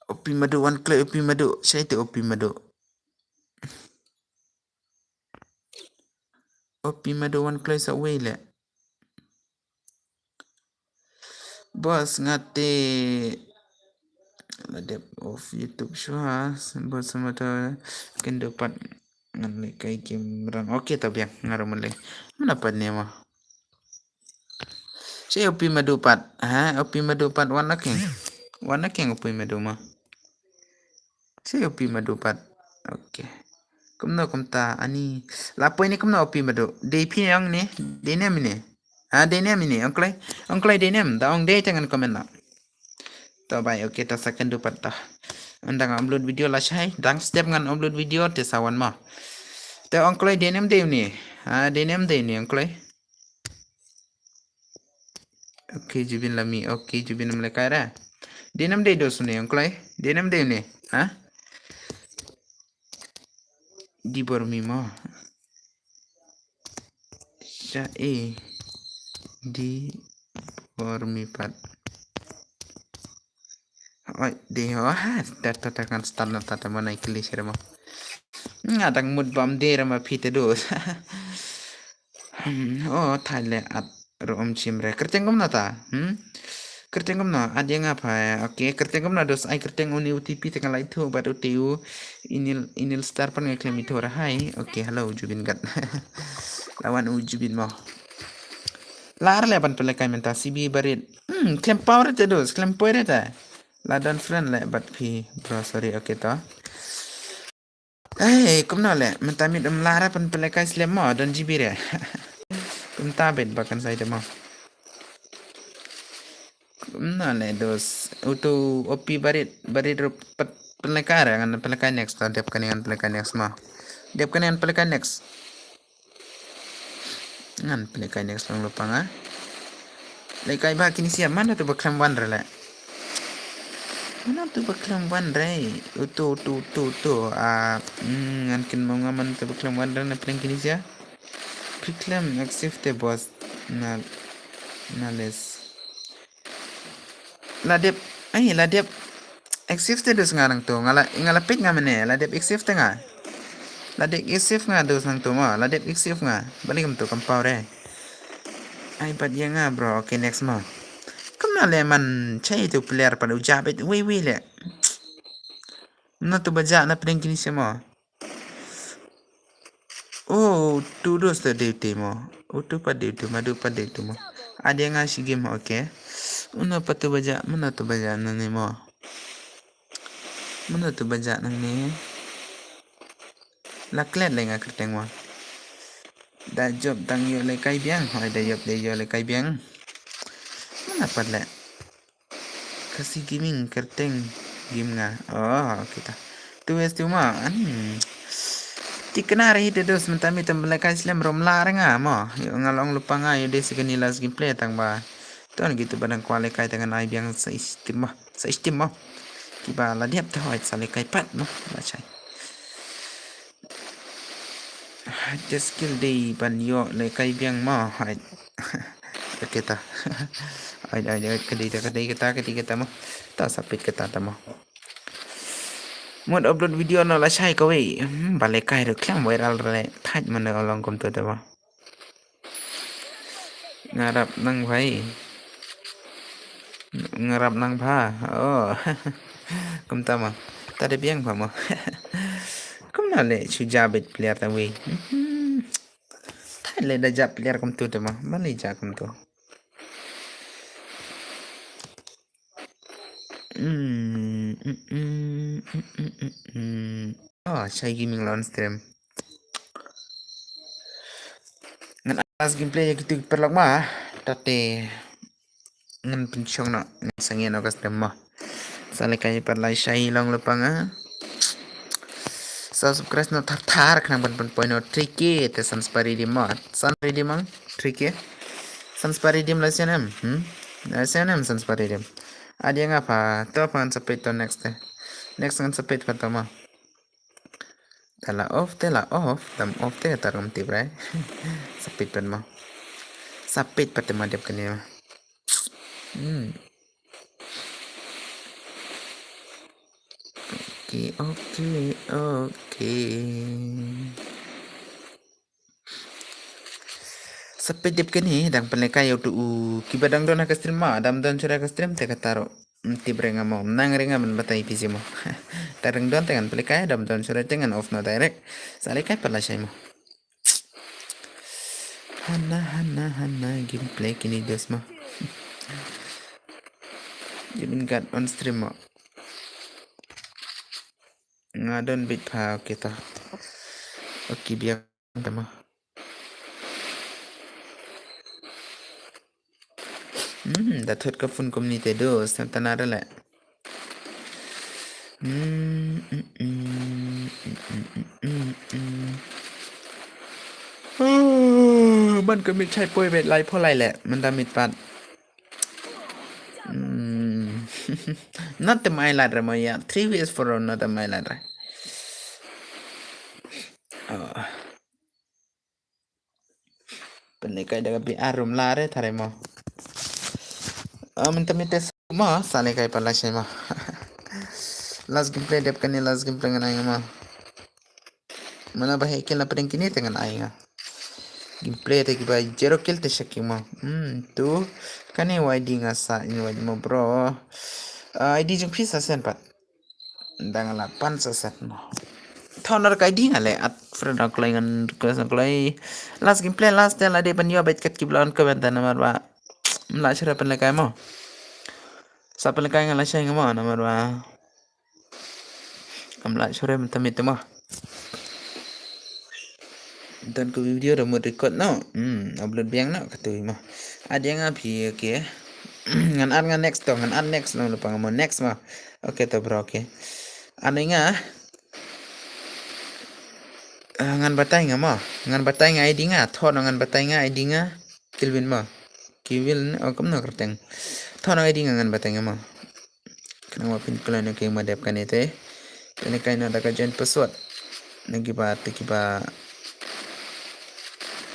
O P Madu wan kloi O P Madu. Shai tu O P Madu. O P Madu wan kloi sa wei le. Bos ngate la dep of YouTube shwa. Bos sama ta kendo pat ngan le kai kim rang. Okay ta biang ngaru mele. Mana pat ne ma. Shai O P Madu pat. Ha, O P Madu pat wan la keng. Wan la keng O P Madu ma. Che u pi madu pat. Okay. Kumno kumta ani. La poi ni kumno u pi madu. Dei pi yang ni. Dei nem ni. Ha, dei nem ni. Ong kloi. Ong kloi dei nem. Da ong dei te ngan comment na. To bai, okay, to second du pat to. Ngan dang upload video la shai. Dang step ngan upload video te sawan mo. Te ong kloi dei nem dei ni. Ha, dei nem dei ni ong kloi. Okay, Jubin lami. Okay, Jubin em lekai ra. Dei nem dei dos ni ong kloi. Dei nem dei ni. Ha? Di bor mi mo. Sha e. Di bor mi pat. Oi, di ho ha. Tat tat kan start na tat mo nai kili shere mo. Nga dang mut bam de ra ma phi te dos. Hmm, oh, thai le at ro um chim re. Kyrteng kumno ta? Hmm? Kyrteng kumno? At ïa nga pha. Okay, kyrteng kumno dos ai kyrteng uni U T P te kan lai thu bat u te u inil, inil star pan nga klem ithu ra hai. Okay, hello, Jubin gat. Lawan u Jubin mo. Lar le ban pele kai menta C B barit. Hmm, klem power te dos, klem power te. La don friend le bat phi, bro, sorry, okay to. Hey, kumno le, mynta mit um lara pan pele kai slem mo, don G B re. Kumta bet ba kan sai te mo. Kumno le dos, utu opi barit, barit rup pat pele kai re, ngan pele kai next, to dep kane ngan pele kai next mo. Dep kane ngan pele kai next. Ngan pele kai next long lupang ah. Lekai ba kini sia mana tu baklam wan rele. Mana tu baklam wan re. Utu utu utu utu. Ah, mm, ngan kin mo nga mana tu baklam wan re na pele kini sia. Baklam accept te boss na na les. La dep, ai la dep. Accept te dus nga nang tu, nga la, nga la pit nga mene, la dep accept te nga. La dep accept nga dus nang tu mo, la dep accept nga. Balik kum tu kam pau re. Ai bat ïa nga bro, okay next mo. Kumno le man chai tu player pat u jabit, wei wei le. Mano tu baja na pdeng kini sia mo. Oh, tu dos tu dei tu mo. Oh, tu pat dei tu mo, tu pat dei tu mo. Ada nga shi game, okay. Uno pat tu baja, mano tu baja nani mo. Mano tu baja nani. La klet le nga kyrteng mo. Da job dang ïoh le kai biang, hoi da job de ïoh le kai biang. Mano pat le. Khasi Gaming kyrteng game nga. Oh, kita. Tu wes tu ma. Hmm. Tikna re hi te dos mynta mi tem lekai slem rom la re nga mo. Ïoh nga long lupa nga ïoh dei second ni last gameplay tang ba. Ton gitu ba dang kwale kai tangan ai biang sa istim mo. Sa istim mo. Kiba la diap te hoi sa lekai pat mo. Ba chai. Just kill dei ban ïoh lekai biang mo. Hai. Okay ta. Ai ai ai ka dei ka dei kata ka dei kata mo. Ta sapit kata ta mo. Mut upload video no la shai kawei. Hmm, ba lekai ruh khlem viral re. Thait mana long kum tu ta mo. Ngarap nang bhai. Ngarap nang bha. Oh. Kumta ma. Ta de biang bha ma. Kumno le shu ja bit player ta wei. Hmm. Thai le da ja player kum tu te ma. Mali ja kum tu. Hmm, hmm, hmm, hmm, hmm, hmm, hmm. Oh, Shai Gaming la on stream. Ngan last gameplay ïa kitu ki paralok ma. Tate ngan pynshong noh, ngan sangeh noh ka stream ma. Sa lekai pat lai shai long lepang ah. Subscribe noh thar thar khnang ban pynpoi noh three K te san spah redeem ma. San redeem ang three K. San spah redeem la sian em. Hmm? La sian em san spah redeem. Adia nga pha to pha ngan sapit to next te. Next ngan sapit pha to ma. Te la off te la off, dam off te tar kam tip rai. Sapit pat ma. Sapit pat te ma dep kane ma. Hmm. Okay, okay, okay. Sapit dep kane dang pynlekai ïa utu u kiba dang don ha ka stream ma, dam don shuwa ka stream te kata ruh. Tip re nga mo, nang re nga ban batai phi mo. Te dang don te ngan pynlekai, dam don shuwa te ngan off noh direct. Sa lekai pat la shai mo. Hana hana hana gameplay kine dos mo. Jubin Gat on stream mo. Nga don bit pha, okay ta. Okay, biang ta ma. Hmm, da thot ka phone kumne te do, sem ta na re le. Hmm, hmm, hmm, hmm, hmm, hmm, hmm, hmm. Oh, man ka mit chai poi bet lai pho lai le, man da mit pat. Hmm. Not the my ladder mo ya. Three ways for not the my ladder. Oh. Pynlehkai da ka B R room la re thare mo. Ah, mynta mynta mo sa lehkai pat lashai mo. Last gameplay dep kane, last gameplay ngan ai nga mo. Mana ba hei kin la pdeng kine te ngan ai nga. Gameplay te kiba zero kill te shaki mo. Hmm, tu kane Y D nga sa in Y D mo bro. Ah, I D jong phi sa send pat. Dang la pan sa set mo. Thon ar kai ding ale at friend ang kloi ngan request ang kloi. Last gameplay last te la de ban yo bet kat ki blon comment namar ba. Mla share pynlehkai mo. Sa pynlehkai ngan lashai nga mo namar ba. Kam la share mynta mynta mo. Don ko video da mo record no. Hmm, upload biang no katu mo. Ada nga phi, okay. Ngan ar nga next to, ngan ar next no, lupa nga mo next mo. Okay to bro, okay. Ane nga, ah, ngan batai nga mo. Ngan batai nga I D nga, thon ngan batai nga I D nga. Kelvin mo. Kelvin, oh, kumno kyrteng. Thon I D nga ngan batai nga mo. Khnang ba phin khlaiñ na ki ma dep kane te. Pynlehkai na da ka join password. Na kiba te kiba.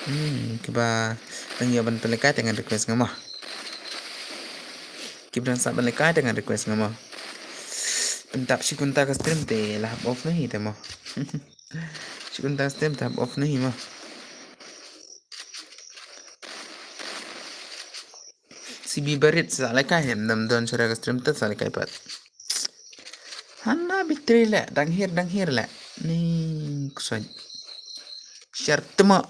Hmm, kiba dang ïa ban pynlehkai te ngan request nga mo. Kiba dang sa pynlehkai te ngan request nga mo. Pyntap shi kynta ka stream te la hap off na hi te mo. Shi kynta stream te hap off na hi mo. C B Barit sa lehkai hem dam don shara ka stream te sa lehkai pat. Hana bitri le, dang hir, dang hir le. Ni ksoi. Shar temo.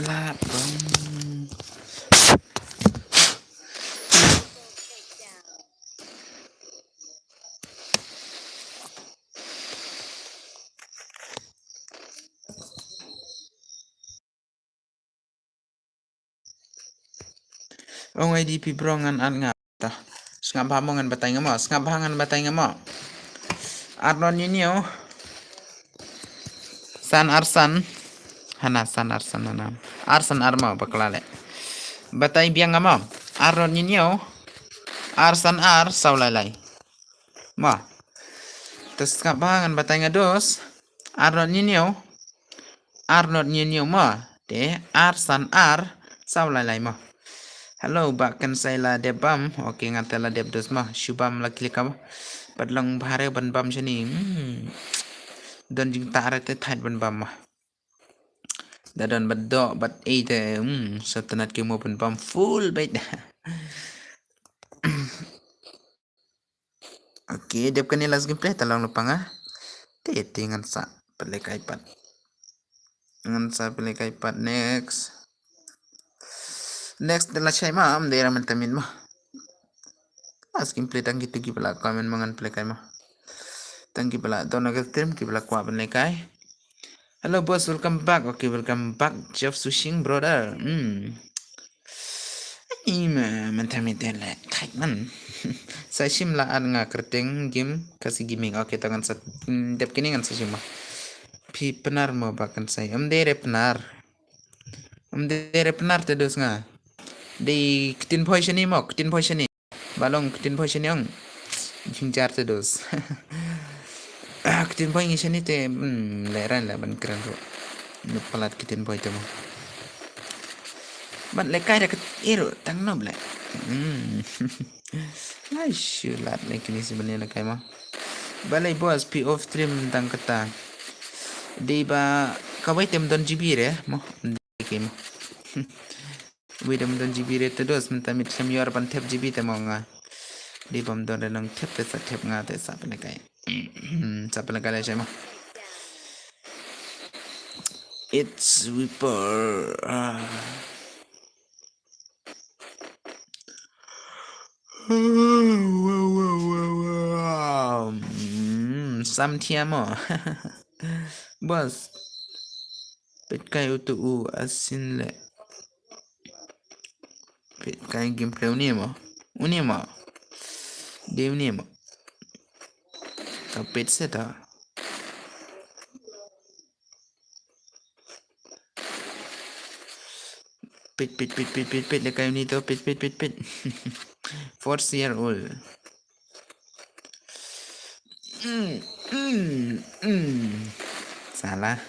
La bang. Ong I D P bro ngan at nga. Ta. Sngap bha mo ngan batai nga mo. Sngap bha ngan batai nga mo. Arnon ni niu. San ar san. Hana san ar san hana. Ar san ar mo bakla le. Batai biang nga mo. Arnon ni niu. Ar san ar saw lai lai. Mo. Te sngap bha ngan batai nga dos. Arnon ni niu. Arnot nyin ïa ma te ar san ar saw lai lai ma. Hello, ba kan sai la dep bam. Okay, nga te la dep dos ma. Shu bam la klik ma. Pat long bhare ban bam shani. Hmm. Don jingtah re te thait ban bam ma. Da don bad dok bad ei te. Hmm. Sa tnat ki mo ban bam full bait. Okay, dep kane last gameplay ta long lypa nga. Te te ngan sa pynlehkai pat. Ngan sa pynlehkai pat next. Next de la shai ma am de ra mynta min ma. Last gameplay tang kitu ki ba la comment ma ngan pynlehkai ma. Tang ki ba la don ka stream ki ba la kwah pynlehkai. Hello boss, welcome back. Okay, welcome back Jeff Sushing brother. Hmm. Ai ma, mynta mynta le thait man. Sa shim la at nga kyrteng game Khasi Gaming. Okay, to ngan sa, mm, dep kini ngan sa shim ma. Phi Pnar mo ba kan sai. Em de re Pnar. Em de re Pnar te dos nga. Dei ktien phoi shani mo, ktien phoi shani. Ba long ktien phoi shani ong. Jingjar te dos. Ah, ktien phoi ngi shani te, hmm, le ran le ban kren ro. Nuk palat ktien phoi te mo. Ban lehkai da kat iru tang no ble. Hmm. Lai shu lat le kini si ban lehkai ma. Balei boss phi off stream tang kata. Dei ba kawei tem don G B re mo. Dei ke mo. Wei dem don G B re te dos mynta mit sem yor ban thep G B te mo nga. Dei bam don re nang thep te sa thep nga te sa pynlehkai. Sa pynlehkai le shai mo. It's Reaper. Ah. Sam thiam mo. Boss. Peit kai utu u asin le. Peit kai gameplay uni mo. Uni mo. Dei uni mo. Ta peit se ta. Peit, peit, peit, peit, peit, peit, le kai uni to, peit, peit, peit, peit. Four year old. Mm, mm, mm. Salah.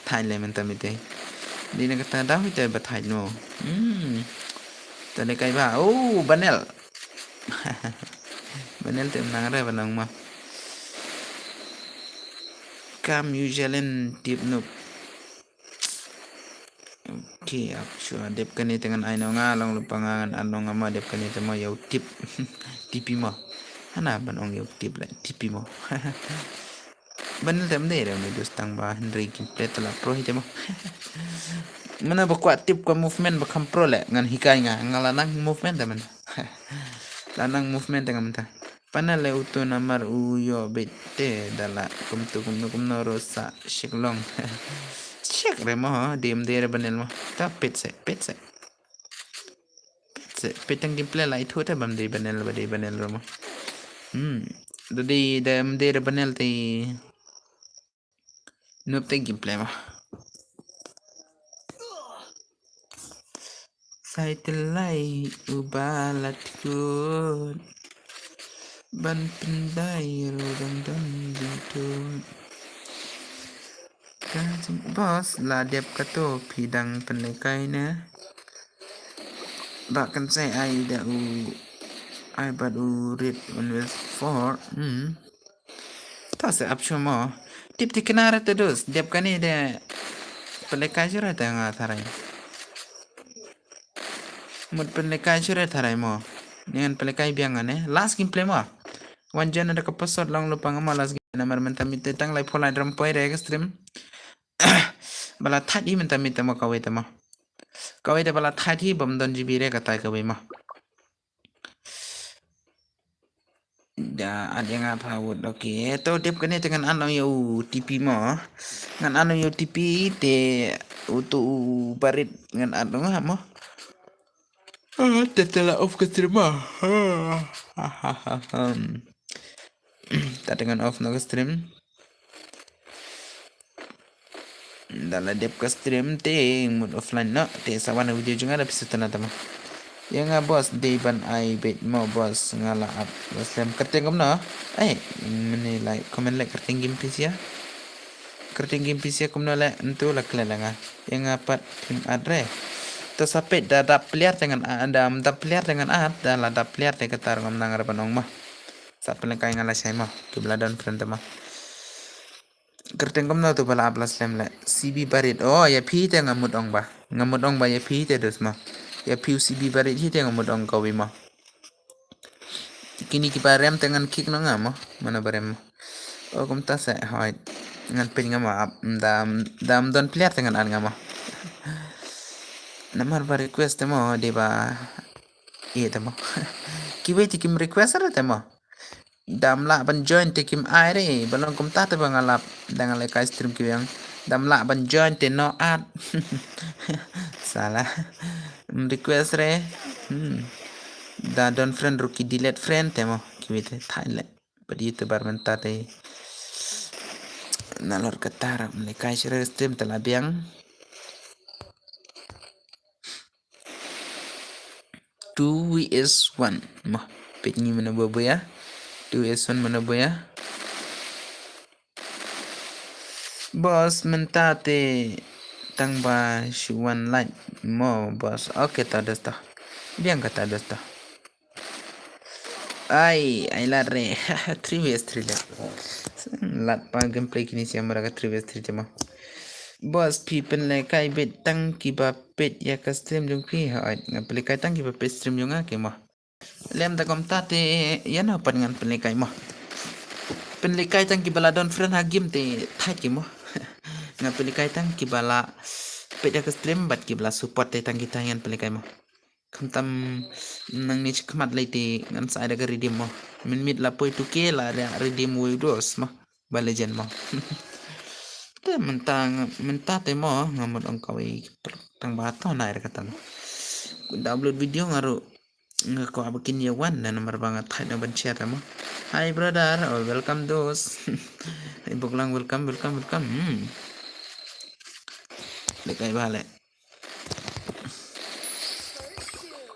Thait le mynta mite. Dei na kata daw ite ba thait no. Mm. Ta le kai ba. Oh, Banel. Banel te nang re ba nang ma. Kam u jalen tip nup. Okay, ap shu dep kane te ngan ai no nga long lupa nga ngan ai no nga ma dep kane te mo yow tip. Tipi mo. Hana ban ong yow tip le tipi mo. Ban tem de re me dus tang ba Henry gameplay tala pro hi te mo. Mana ba kwah tip ka movement ba kham pro le ngan hikai nga nga la nang movement te man. La nang movement te nga mynta. Pana le utu namar u yo bit te dala kumtu kumno kumno rosa shiklong. Shik re mo dim de re Banel mo. Ta pit se pit se. Pit se pit tang gameplay la itu te bam de Banel ba de Banel re mo. Hmm. Da de da de re Banel te. Nup te gameplay mo. Sai te lai u ba la tkut. Ban pyndai ru dang dang jingtut. Kan jing boss la dep kato phi dang pynlekai ne. Ba kan sai ai da u ai bad u rit un with four. Hmm. Ta se ap shu mo. Tip ti kena re te dus. Dep kane de. Pynlekai shu re te nga tharai. Mut pynlekai shu re tharai mo. Ni ngan pynlekai biang ane. Last gameplay mo. Wan jan ada ka password long lupa nga mo last game. Namar mynta mite tang lai pholai drum poi re ka stream. Bala thait hi mynta mite mo kawei te mo. Kawei te bala thait hi bam don G B re ka tai kawei mo. Da ad ïa nga pha wut. Okay, to dep kane te ngan an ïa u T P mo. Ngan an ïa u T P te utu u barit ngan an nga mo. Ah, te te la off ka stream mo. Ah, ha, ha, ha, hmm. Ta te ngan off no ka stream. Da la dep ka stream te mut offline no te sa wan video jong nga da pisa tana tama. Ïa nga boss dei ban ai beit mo boss nga la ap la slem kyrteng kumno. Ai mene like comment like kyrteng game pisa. Kyrteng game pisa kumno le ntu la klet la nga. Ïa nga pat phim ad re. To sa peit da dap player te ngan ad da dap player te ngan ad da la dap player te kata ngam nang re ban ong mo. Sa pynlehkai nga la shai mo. Ki ba la don friend te mo. Kyrteng kumno tu ba la ap la slem le. C B Barit. Oh, ïa phi te nga mut ong ba. Nga mut ong ba ïa phi te dus mo. Ïa phi u C B Barit hi te nga mut ong kawei mo. Kini ki ba rem te ngan kick no nga mo. Mano ba rem mo. Oh, kumta se hoi. Ngan pyn nga mo ap. Dam, dam don player te ngan an nga mo. Namar ba request te mo dei ba. Ïa te mo. Kiwei te kim request re te mo. Dam lah ban join te kim ai re, ba long kumta te ba nga lap, da nga lehkai stream ki biang. Dam lah ban join te no ad. Salah. Em request re. Hmm. Da don friend ruh ki delete friend te mo. Kiwei te thai le. Bad YouTuber mynta te. Nalor kata ruh em lehkai shuh re stream te la biang. Two V S one. Mo, peit ngi mano ba buya. Two V S one mano buya. Boss mynta te tang ba shu wan like. Mo boss. Okay ta dos ta. Biang kata dos ta. Ai, ai lad re. Three V S three le. Lad pa gameplay kini siam mara ka three V S three te mo. Boss phi pynlehkai beit tang ki ba peit ïa ka stream jong phi. Hooid, nga pynlehkai tang ki ba peit stream jong nga ki mo. Lem da kumta te ïa no pat ngan pynlehkai mo. Pynlehkai tang ki ba la don friend ha game te thait ki mo. Nga pynlehkai tang ki ba la peit ïa ka stream bad ki ba la support te tang kita ngan pynlehkai mo. Khamtam nangne chi khmat lei te ngan sa ai da ka redeem mo. Mynmiet la poi two K la redeem wei u dos mo. Ba legend mo. Te mynta nga, mynta te mo nga mut ong kawei tang ba to nai re kata mo. Ku da upload video nga ruh nga kwah ba kin ïa wan na namar ba nga thait na ban share te mo. Hi brother, oh, welcome dos. Hi Buklang, welcome, welcome, welcome. Hmm. Lehkai ba leh.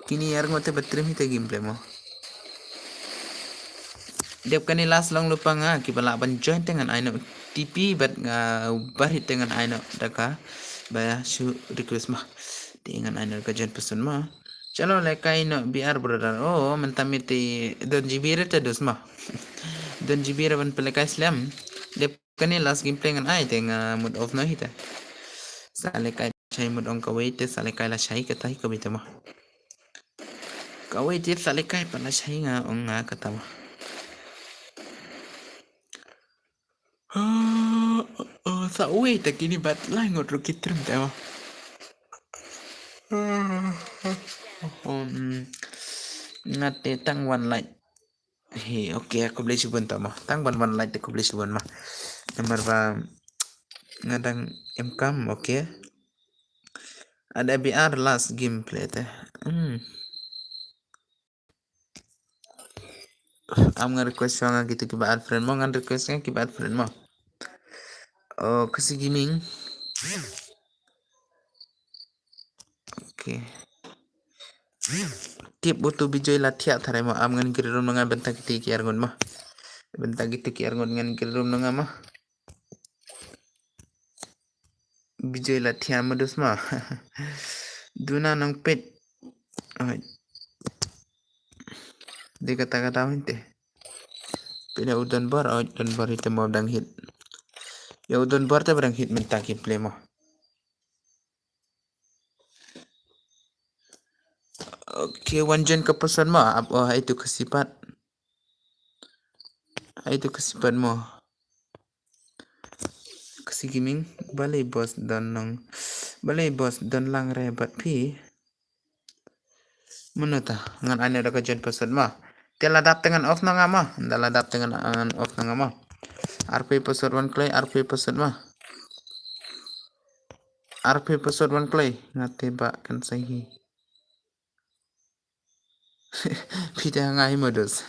Kine ar ngot te ba trim hi te gameplay mo. Dep kane last long lypa nga, kiba lah ban join te ngan ai noh T P bad nga barit te ngan ai noh da kaba shu request mo. Te ngan ai noh da ka join person mo. Chalo lehkai noh B R brother. Oh, mynta mite don G B re te dos mo. Don G B re ban pynlehkai slem. Dep kane last gameplay ngan ai te nga mut off noh hi te. Sa lehkai shai mut ong kawei te, sa lehkai la shai kata hi kawei te mo. Kawei te sa lehkai pat la shai nga ong nga kata mo. Ah, oh, sa wei te kine bad lai ngot ruh ki trim te mo. Ah, oh, hmm. Nga te tang wan lai. He, okay, khublei shibun ta mo. Tang ban wan like te khublei shibun mo. Namar ba nga dang em kam, okay. Ada B R last gameplay te. Hmm. Am ngan request nga kitu kiba add friend mo, ngan request nga kiba add friend mo. Oh, Khasi Gaming. Okay. Tip utu Bijoy la thiah tharai mo, am ngan kri rum nga bynta kiti ki arngut mo. Bynta kiti ki arngut ngan kri rum nga mo. Bijoy la thiah mo dus mo. Duna nang pet. Oi. Di kata kata winte. Pina u don bor, oi, don bor ite mo dang hit. Ya u don bor te ba dang hit mynta ki play mo. Okay, wan join ka person mo, ap, oh, hai tu Khasi pat. Hai tu Khasi pat mo. Khasi Gaming, balei boss don nong. Balei boss don lang re bad phi. Mano ta, ngan ai noh da ka join person mo. Te la dap te ngan off noh nga mo. Da la dap te ngan, ngan off noh nga mo. Arphew person wan kloi, arphew person mo. Arphew person wan kloi, nga te ba kan sa hi. Phi te nga hi mo dus.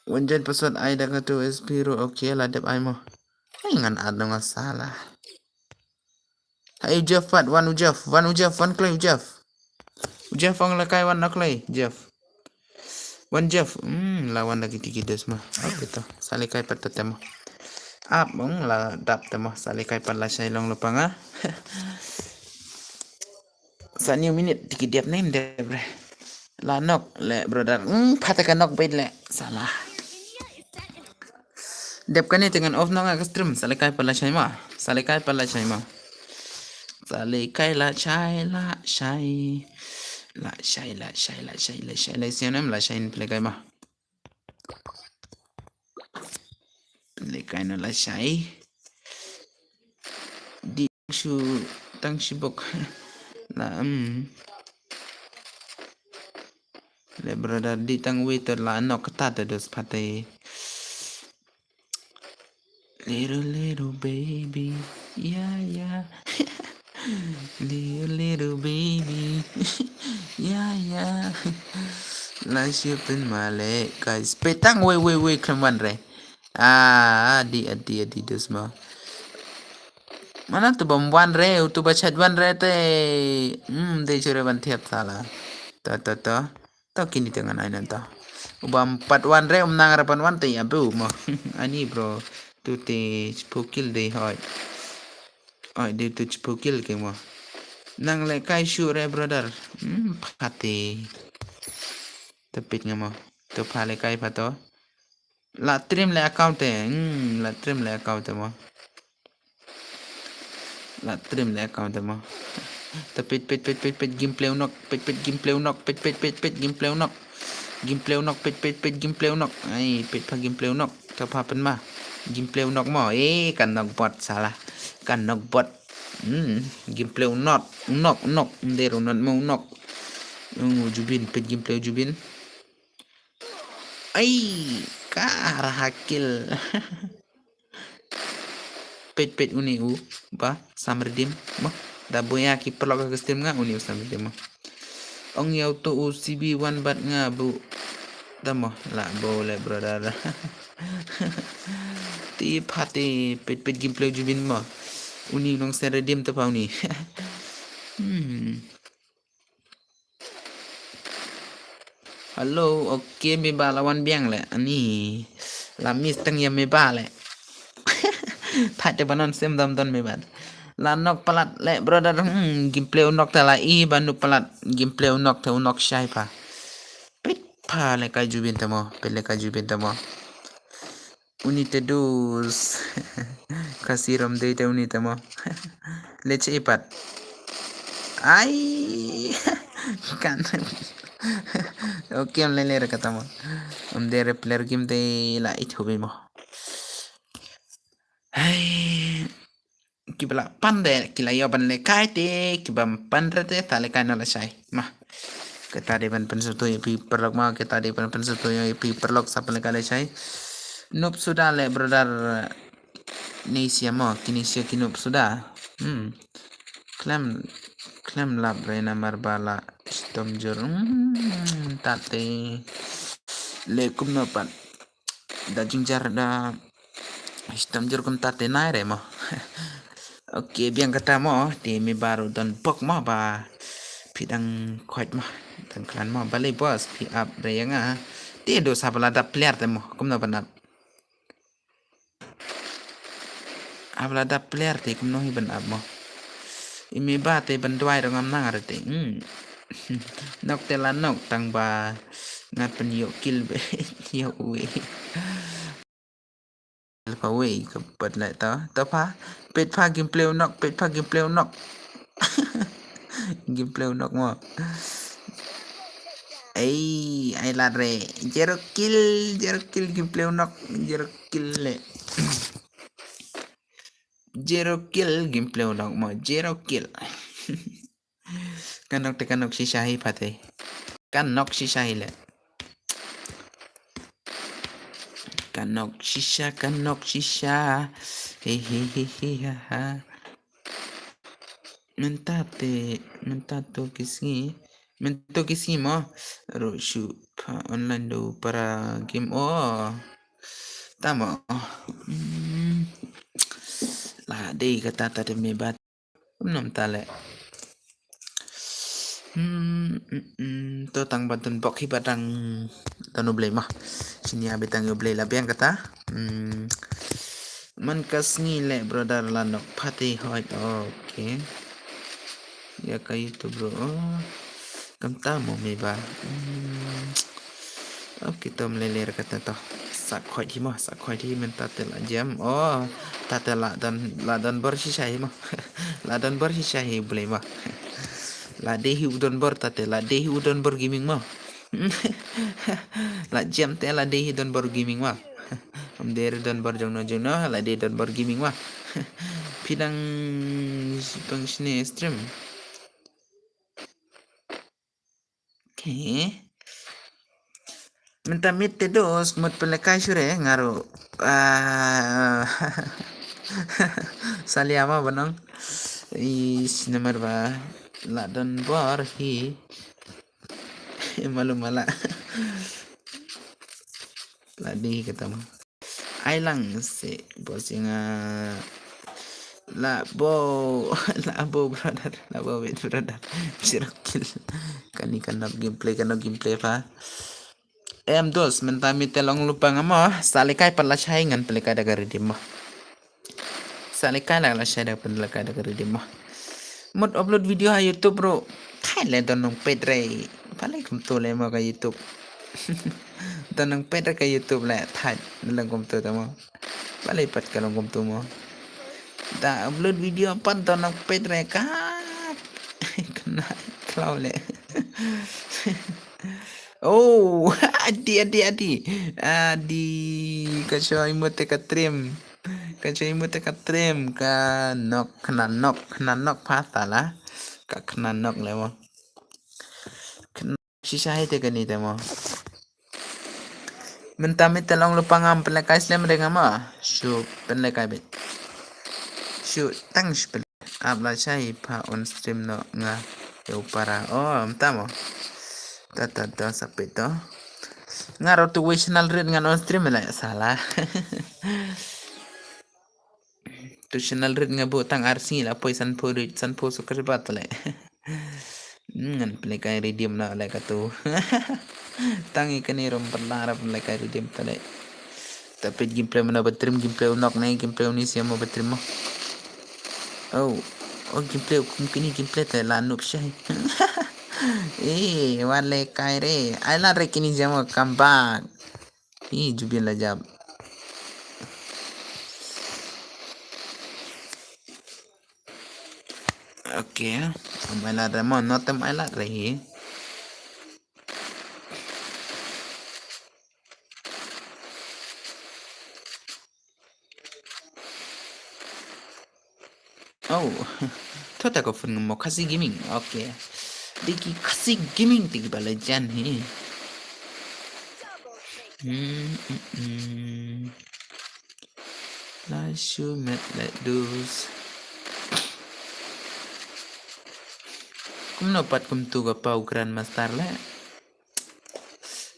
Wan join person ai da ka tu S P ruh, okay, la dep ai mo. Ai ngan add noh nga sala. Hai u Jeff pat, wan u Jeff, wan u Jeff, wan kloi u Jeff. U Jeff ong lehkai wan noh kloi, Jeff. Wan Jeff, hmm, la wan da kiti ki dus mo. Okay to, sa lehkai pat to te mo. Ap ong la dap te mo, sa lehkai pat la shai long lypa nga. Sa new minute, tiki dep nem dep re. La nok le brother. Hmm, pha te ka nok beit le. Sala. Dep kane te ngan off noh nga ka stream. Sa lehkai pat la shai mo. Sa lehkai pat la shai mo. Sa lehkai la shai, la shai. La shai, la shai, la shai, la shai, la shai, la shai, la shai, la shai. Lehkai noh la shai. Di shu tang shi bok. La, um. Le brother di tang wei to la nok kata to dus pate. Little, little baby, yeah, yeah. Little, little baby, yeah, yeah. La shipin male, guys. Petang, wei, wei, wei, khlem wan re. Ah, adi, adi, adi, dus mo. Mana tu bam wan re, tu ba chat wan re te. Hmm, de chure ban thiap sala. To, to, to. To kini te ngan ai nan to. Uba em pat wan re um nang re pan wan te ya bu mo. Ani bro. Tu te chipukil de hoi. Oi de tu chipukil ke mo. Nang lehkai shu re brother. Hmm, pate. Tepit nga mo. To pha lehkai pha to. La trim le account te. Hmm, la trim le account te mo. La trim le account te mo. Ta pet, pet, pet, pet, pet, gameplay u nok, pet, pet, gameplay u nok, pet, pet, pet, pet, gameplay u nok. Gameplay u nok, pet, pet, pet, gameplay u nok. Ai, pet pha gameplay u nok. Ta pha pen ma. Gameplay u nok mo. Eh, kan nok bot salah. Kan nok bot. Hmm, gameplay u Nok, u Nok, u Nok, ym dei u Nok, ma u Nok. Hmm, u Jubin, peit gameplay u Jubin. Ai, ka raha kill. Peit, peit, uni u ba sam redeem mo. Da buya ki paralok ha ka stream nga, uni u sam redeem mo. Ong ïa uto u C B one bad nga bu. Da mo, la bo le brother. Te phate, peit, peit gameplay u Jubin mo. Uni u nongsynshar redeem te pa uni. Hmm. Hello, okay, me ba la wan biang le. Ani la miss tang ïa me ba le. Thait te ba non sem dam don me ba. La Nok palat le brother. Hmm, gameplay u Nok te la i ba nu palat. Gameplay u Nok te u Nok shai pa. Peit pa le ka Jubin te mo. Peit le ka Jubin te mo. Uni te dus. Ka sirom dei te uni te mo. Leche ipat. Ai. Kan. Okay, ym lele re kata mo. Ym dei re player game te la it hobi mo. Hai. Kiba la pan de, ki la ïoh ban lehkai te, kiba ym pan re te, ta lehkai noh lashai. Ma. Kata dei ban pynsyrtoi ïa phi paralok ma, kata dei ban pynsyrtoi ïa phi paralok sa pynlehkai lashai. Noob suda le brother. Nesia mo, ki Nesia ki noob suda. Hmm. Khlem, khlem lap re namar ba la shitom jur. Hmm, tate. Le kumno pat. Da jingjar da shitom jur kumta te nai re mo. Okay, biang kata mo, te me baru don bok mo ba phi dang khoit mo, dang klan mo, balei boss phi ap re ïa nga. Te do sa ba la dap player te mo, kumno ban ap. Ap la dap player te kumno hi ban ap mo. I me ba te ban duwai dang ngam nang re te. Hmm. Nok te la nok tang ba ngat pyn ïoh kill be ïoh uwei. Alpha wei ka pat le ta. Ta pha. Peit pha gameplay u Nok, peit pha gameplay u Nok. Gameplay u Nok mo. Ei, ai lad re. Zero kill, zero kill gameplay u Nok, zero kill le. Zero kill gameplay u Nok mo, zero kill. Ka nok te ka nok shisha hi pha te. Ka nok shisha hi le. Ka nok shisha, ka nok shisha. Hi hi hi hi ha ha. Mynta te, mynta to ki sngi. Mynta to ki sngi mo. Ruh shu pha online do para game. Oh. Tamo. Hmm. La dei kata ta te me bat. Kumno mynta le. Hmm, mm, mm, to tang ba don bok hi ba dang don u Blei mo. Shini abi tang u Blei la biang kata. Hmm. Man ka sngi le brother la nok pha te hoi. Okay. Ïa ka YouTube bro. Oh. Kam ta mo me ba. Hmm. Okay, to ym lele re kata to. Sa khoit hi mo, sa khoit hi mynta te la jam. Oh, ta te la don, la don bor shisha hi mo. La don bor shisha hi Blei mo. La dei hi u don bor ta te, la dei hi u don bor gaming mo. La jam te la dei hi don bor gaming mo. Ym dei re don bor jong no jong no, la dei don bor gaming mo. Phi dang pang shine stream. Okay. Mynta miet te dos mut pynlehkai shuh re nga ruh. Ah. Salia ma banong. Is namar ba la don bor hi. Malu mala. La dei kata ma. Ai lang se bos ïa nga. La bo, la bo brother, la bo wait brother. Zero kill. Kani ka nok gameplay, ka nok gameplay pha. Em dos, mynta miet te long lypa nga mo. Sa lehkai pat lashai ngan pynlehkai da ka redeem mo. Sa lehkai la lashai da pynlehkai da ka redeem mo. Mut upload video ha YouTube ruh. Thait le don nongpeit re. Balei kumto le mo ka YouTube. Don nongpeit re ka YouTube le thait. Don kumto te mo. Balei pat ka long kumto mo. Da upload video pat don nongpeit re ka. Kena khlaw le. Oh, adi, adi, adi. Adi, ka shoi mut te ka trim. Ka jai mut ka trim ka nok, kna nok, kna nok pha sala. Ka kna nok le mo. Kna shisha hi te kani te mo. Mynta mi te long lypa ngam pynlekai slem ring ama. Shu pynlekai bit. Shu tang shu pynlekai. Ap la shai pha on stream no nga. Yo para. Oh, mynta mo. Ta ta ta sapit to. Nga ro tu wei channel rit ngan on stream le sala. Tu channel rit nga bu tang arsi la poi san pho rit san pho subscriber le. Hmm, ngan pynlekai redeem na le ka tu. Tang i kani rom pynlang ra pynlekai redeem ta le. Tapi gameplay mana batrim gameplay u nok ne gameplay u ni siamo batrim mo. Oh, oh gameplay kum kini gameplay te la nup shai. Eh, wan lekai re. Ai la re kini jamo comeback. Ih, Jubin la jap. Okay, am ai lad re mo, not am ai lad re hi. Oh, thot ta ka phone ngam mo Khasi Gaming. Okay. Diki Khasi Gaming tiki bala jan hi. Hmm, hmm, hmm. La shu met le dus. Kumno pat kumtu ka pau Grandmaster le.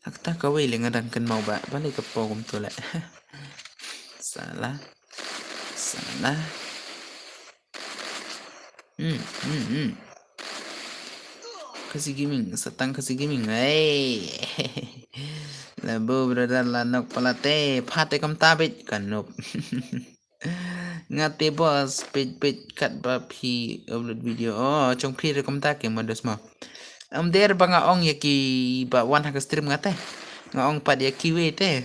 Hakta kawei le nga dang kynmaw ba, balei ka pau kumtu le. Sala. Sala. Hmm, hmm, hmm. Khasi Gaming, satang Khasi Gaming. Hey. Labo brother la nok pala te, pha te kam tabit kan nop. Nga te boss, page page kat ba phi upload video. Oh, chong phi re kumta ke modus mo. Am der ba nga ong ya ki ba wan ha ka stream nga te. Nga ong pat ya ki we te.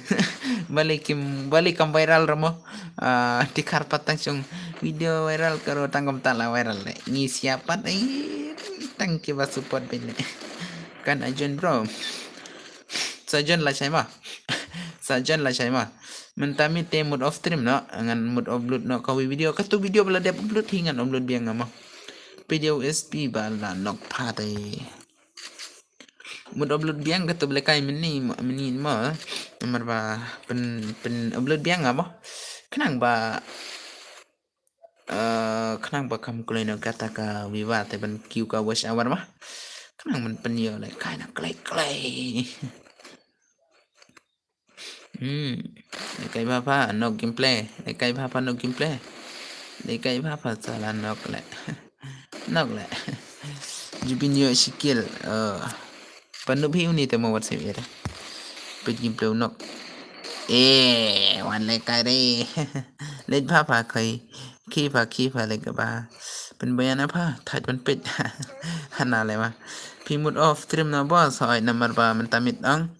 Balik kim, balik kam viral ramo. Ah, ti khar pat tang chong video viral karo tang kumta la viral le. Ngi siap pat ai tang ki ba support bin le. Kan ajon bro. Sajon la chai ma. Sajon la chai ma. Mynta mi te mut off stream no, ngan mut upload no ka wi video, ka tu video bala dep upload hi ngan upload biang nga mo. Video S P bala nok pha te. Mut upload biang ka tu bala kai mini mo, mini mo. Namar ba pen, pen upload biang nga mo. Khnang ba, eh, khnang ba kam kloi no kata ka viva te ban kiu ka watch hour ma. Khnang ban pen yo le kai na kloi kloi. Hmm. Lekai bha pha nok gameplay. Lekai bha pha nok gameplay. Lekai bha pha sala nok le. Nok le. Jubin yo shikil. Oh. Panu phi uni te mo WhatsApp ira. Pit gameplay nok. Eh, wan lekai re. Let bha pha kai. Khi pha khi pha lekai bha. Pen bayana pha. Thaj pen pit. Hana le ma. Phi mut off stream na boss. Hoi namar ba mynta mit ang.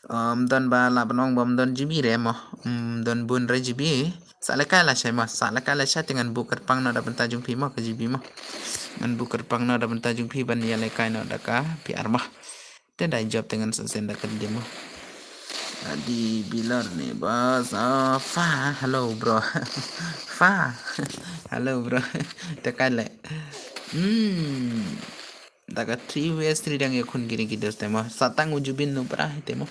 Um, don ba la ban ong ba don G B re mo. Um, don bun re G B. Sa lekai la shai mo. Sa lekai la shai te ngan bu kyrpang no da bynta jong phi mo ka G B mo. Ngan bu kyrpang no da bynta jong phi ban ya lekai no da ka P R mo. Te da job te ngan sa send da ka D M mo. Adi bilor ni boss. Oh, fa. Hello bro. Fa. Hello bro. Te kai le. Hmm. Da ka three vs three dang ya khun kiri ki dos te mo. Satang u Jubin no pra te mo.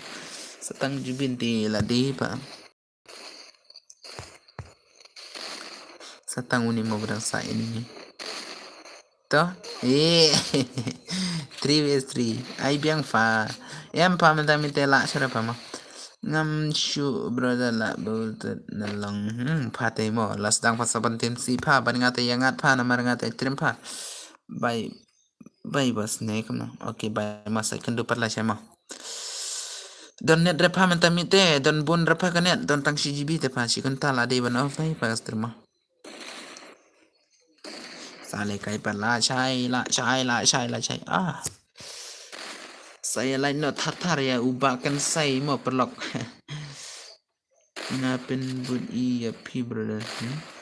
Satang Jubin ti la di pa. Satang uni mo bra sa ini. To? Eh. Three vs three. Ai biang fa. Em fa mynta mynta la sura pa mo. Ngam shu brother la bul na long. Hmm, fa te mo. Las dang fa saban tim si fa. Ban nga te yangat fa namar nga te trim fa. Bye. Bai bas ne kam no. Okay, bai ma sa kyndu pat la shai ma. Don net re pha mynta mi te, don bun re pha ka net, don tang shi G B te pha shi kynta la dei ban off bai pha ka stream ma. Sa le kai pat la shai, la shai, la shai, la shai. Ah. Sa ya lai no thar thar ya u ba kan sai mo perlok. Nga pynbud i ya phi brother. Hmm?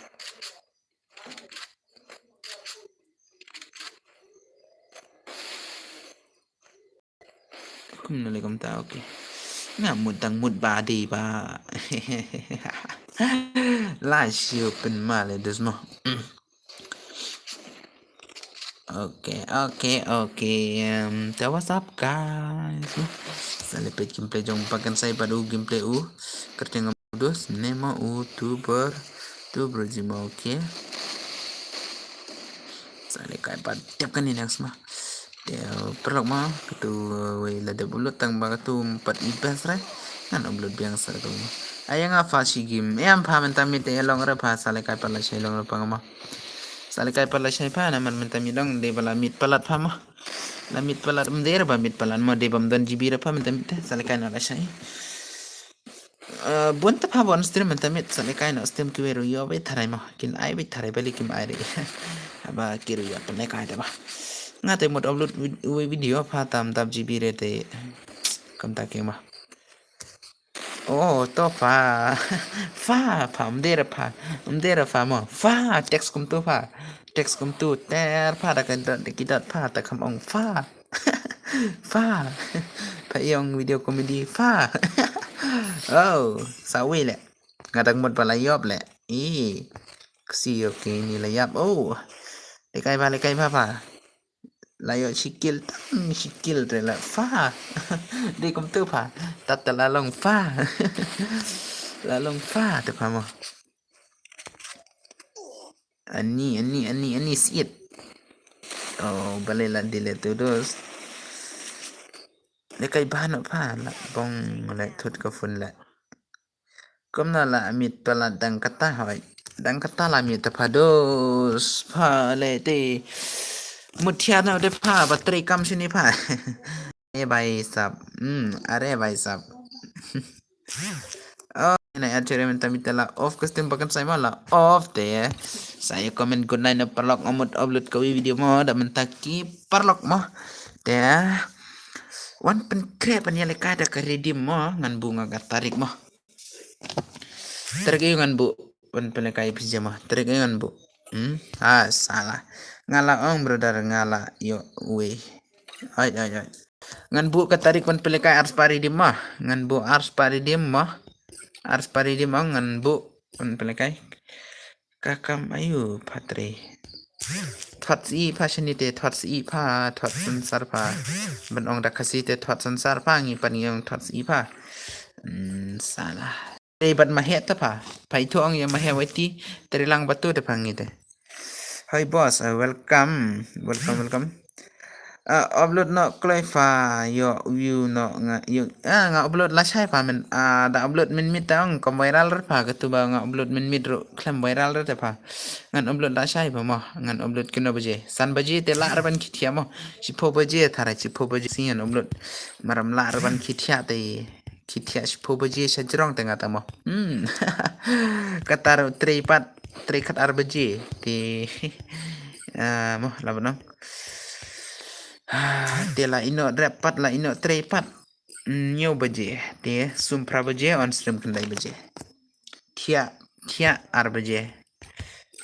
Kumno le kumta, okay. Nga mut tang mut ba dei ba. La shu pynmal ïa dus mo. Okay, okay, okay. Um, te what's up, guys? Sa leh peit gameplay jong Bakan Sai bad u gameplay u. Kyrteng ngam dus, name u Tuber, Tuber Jima, okay. Sa leh kai pat tep kane next ma. Te paralok ma, katu wei la dep upload tang ba katu pat i best re. Ngan upload biang sa katu ma. Ai nga pha shi game. Em pha mynta miet te long re pha, sa leh kai pat lashai long re pha nga ma. Sa leh kai pat lashai pha, namar mynta miet long dei ba la miet palat pha ma. La miet palat, ym dei re ba miet palat mo, dei bym don G B re pha mynta miet te, sa leh kai noh lashai. Eh, bun te pha ba on stream mynta miet, sa leh kai noh stream kiwei ruh ïoh beit tharai mo. Kin ai beit tharai, balei kim ai re. Haba ki ruh ïoh pynlehkai te ba. Nga te mut upload vid-, video pha tam dap G B re te. Kumta ki ma. Oh, to pha. Pha, pha, ym dei re pha. Ym dei re pha mo. Pha, text kumtu pha. Text kumtu ter pha da ka dot, da ki dot pha, da kham ong pha. Pha. Pha ïong video comedy pha. Oh, sawi leh. Nga dang mut ba la ïoh leh. Ih. Ksi, okay, ni la ïap. Oh. Lehkai ba, lehkai ba pha. La ïoh shi kill tang, shi kill te la pha. Dei kumtu pha. Tat te la long pha. La long pha te pha mo. Ani, ani, ani, ani siit. Oh, balei la delete tu dus. Lehkai ba noh pha, la bong leh thut ka phone leh. Kumno la miet palat dang kata hoi. Dang kata la miet te pha dus pha leh te. Mut thiah noh te pha, ba trei kam shini pha. Are bhai sahab. Hmm, are bhai sahab. Oh, na ya chere mynta miet te la off ka stream Bakan Sai ma la off te. Sa ïa comment good night na paralok, nga mut upload kawei video mo da mynta ki paralok mo. Te. Wan pynkhreh pynïalehkai da ka redeem mo, ngan buh nga ka tarik mo. Tarik aïu ngan buh? Wan pynlehkai phi jama. Tarik aïu ngan buh? Hmm? Ah, salah. Nga la ong brother, nga la ïoh wei. Ai, ai, ai. Ngan buh ka tarik wan pynlehkai ar spah redeem mo. Ngan buh ar spah redeem mo. Ar spah redeem mo ngan buh wan pynlehkai. Ka kam aïu pha trei. Thot si pha shini te, thot si pha, thot sansar pha. Ban ong da Khasi te thot sansar pha, ngi pat ngi ong thot si pha. Hmm, salah. Trei bad Maheh te pha. Pha ithuh ong ïa Maheh Waiti, trei lang bad tu te pha ngi te. Hi boss, uh, welcome. Welcome, welcome. Ah, upload noh kloi pha, ïoh view noh nga, ïoh, ah, nga upload lashai pha men, ah, da upload mynmiet te ong kam viral re pha, katu ba nga upload mynmiet ruh khlem viral re te pha. Ngan upload lashai pha mo, ngan upload kino baje. San baje te lah re ban khie thiah mo. Shiphew baje tharai, shiphew baje sngi ngan upload. Mar ym lah re ban khie thiah te. Khie thiah shiphew baje sha jrong te nga ta mo. Hmm. Kata ruh trei pat, trei khatar baje. Te, ah, mo, la ban ong. Ah, te la ïehnoh rep pat, la ïehnoh trei pat. Hmm, hynñiew baje. Te, sum phra baje, on stream khyndai baje. Thiah, thiah ar baje.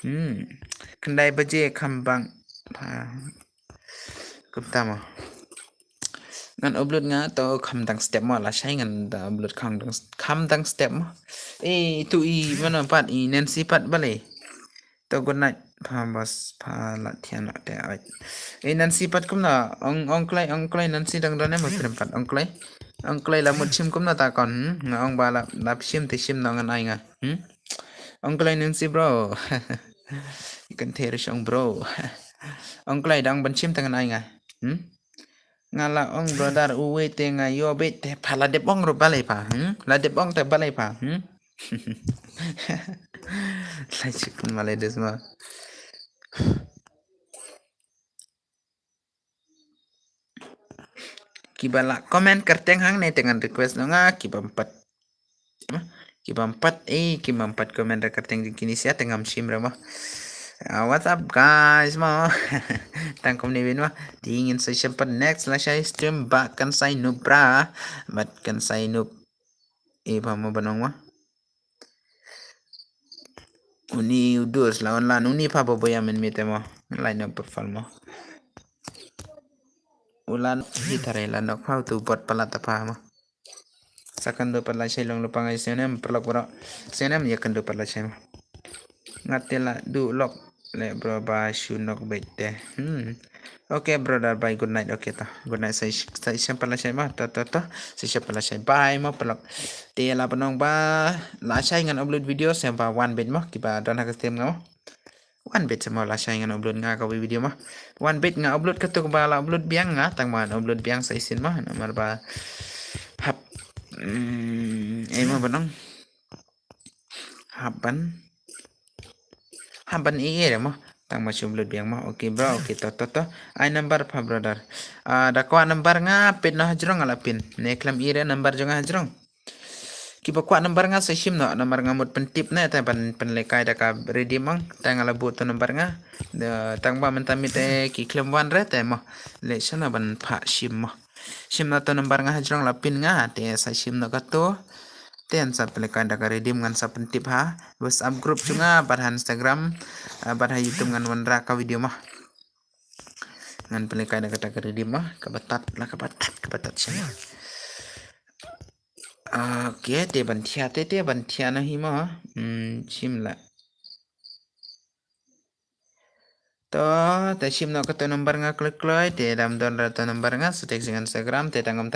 Hmm. Khyndai baje kham bang. Ha. Kumta mo. Ngan upload nga to kham dang step mo, lashai ngan da upload kham dang, kham dang step mo. Eh, tu i mano pat, i Nancy pat balei. To good night. Pha boss, pha la thiah noh te ai. Eh, Nancy pat kumno, ong, ong kloi, ong kloi Nancy dang don em mo trem pat, ong kloi. Ong kloi la mut shim kumno ta kon, hmm? Nga ong ba la, la shim te shim noh ngan ai nga. Hmm? Ong kloi Nancy bro. Kan the ri shong bro. Ong kloi dang ban shim te ngan ai nga. Hmm? Nga la ong brother uwei te nga ïoh beit te pha la dep ong ruh balei pha. Hmm? La dep ong te balei pha. Hmm? La chikun malai des ma. Kiba la comment kyrteng hangne te ngan request noh nga, kiba ym pat. Kiba ym pat, eh, kiba ym pat comment re kyrteng jong kine sia te ngam shim re mo. Ah, what's up guys mo. Tang kumne bin mo. Te ngin sa ïashem pat next lashai stream ba kan sai nup ra. Bad kan sai nup. Eh, ba mo ban ong mo. Uni u dus la wan lan uni pha ba boya men mite mo. Lai no profile mo. U lan hi tare la nok pha tu bot palat ta pha mo. Sa kynduh pat lashai long lypa nga ïa sngewnem paralok baroh. Sngewnem ïa kynduh pat lashai mo. Nga te la duh lok leh bro ba shu nok beit te. Hmm. Okay brother, bye, good night. Okay to. Good night, sa, sa shem pat lashai mo. To to to. Sa shem pat lashai, bye mo paralok. Te la ban ong ba lashai ngan upload video sa ba wan beit mo, kiba don ha ka stream nga mo. Wan beit sa mo, lashai ngan upload nga kawei video mo. Wan beit nga upload kato kaba la upload biang nga, tang ba ngan upload biang sa shisien mo, namar ba hap, mm, ei mo ban ong. Hap ban, hap ban ei ei mo. Tang ba shu upload biang mo. Okay bro, okay to to to. Ai number pha brother. Ah, da kwah number nga peit noh hajrong nga la pyn. Ne khlem ei re number jong nga hajrong. Kiba kwah number nga sa shim noh, namar nga mut pyntip ne te ban pynlehkai da ka redeem ong, te nga la buh to number nga. Da tang ba mynta mynmiet te ki khlem wan re te mo. Leh shano ban phah shim mo. Shim noh to number nga hajrong la pyn nga, te sa shim noh kato. Te ngan sa pynlehkai da ka redeem, ngan sa pyntip ha WhatsApp group jong nga, bad ha Instagram, ah, bad ha YouTube ngan wanrah ka video mo. Ngan pynlehkai da kata ka redeem mo, kaba tad la, kaba tad, kaba tad shano. Okay, te ban thiah, te te ban thiah noh hi mo. Hmm, shim la. To, te shim noh kato number nga kloi kloi, te dam don ra to number nga, sa text jong nga Instagram, te tang kumta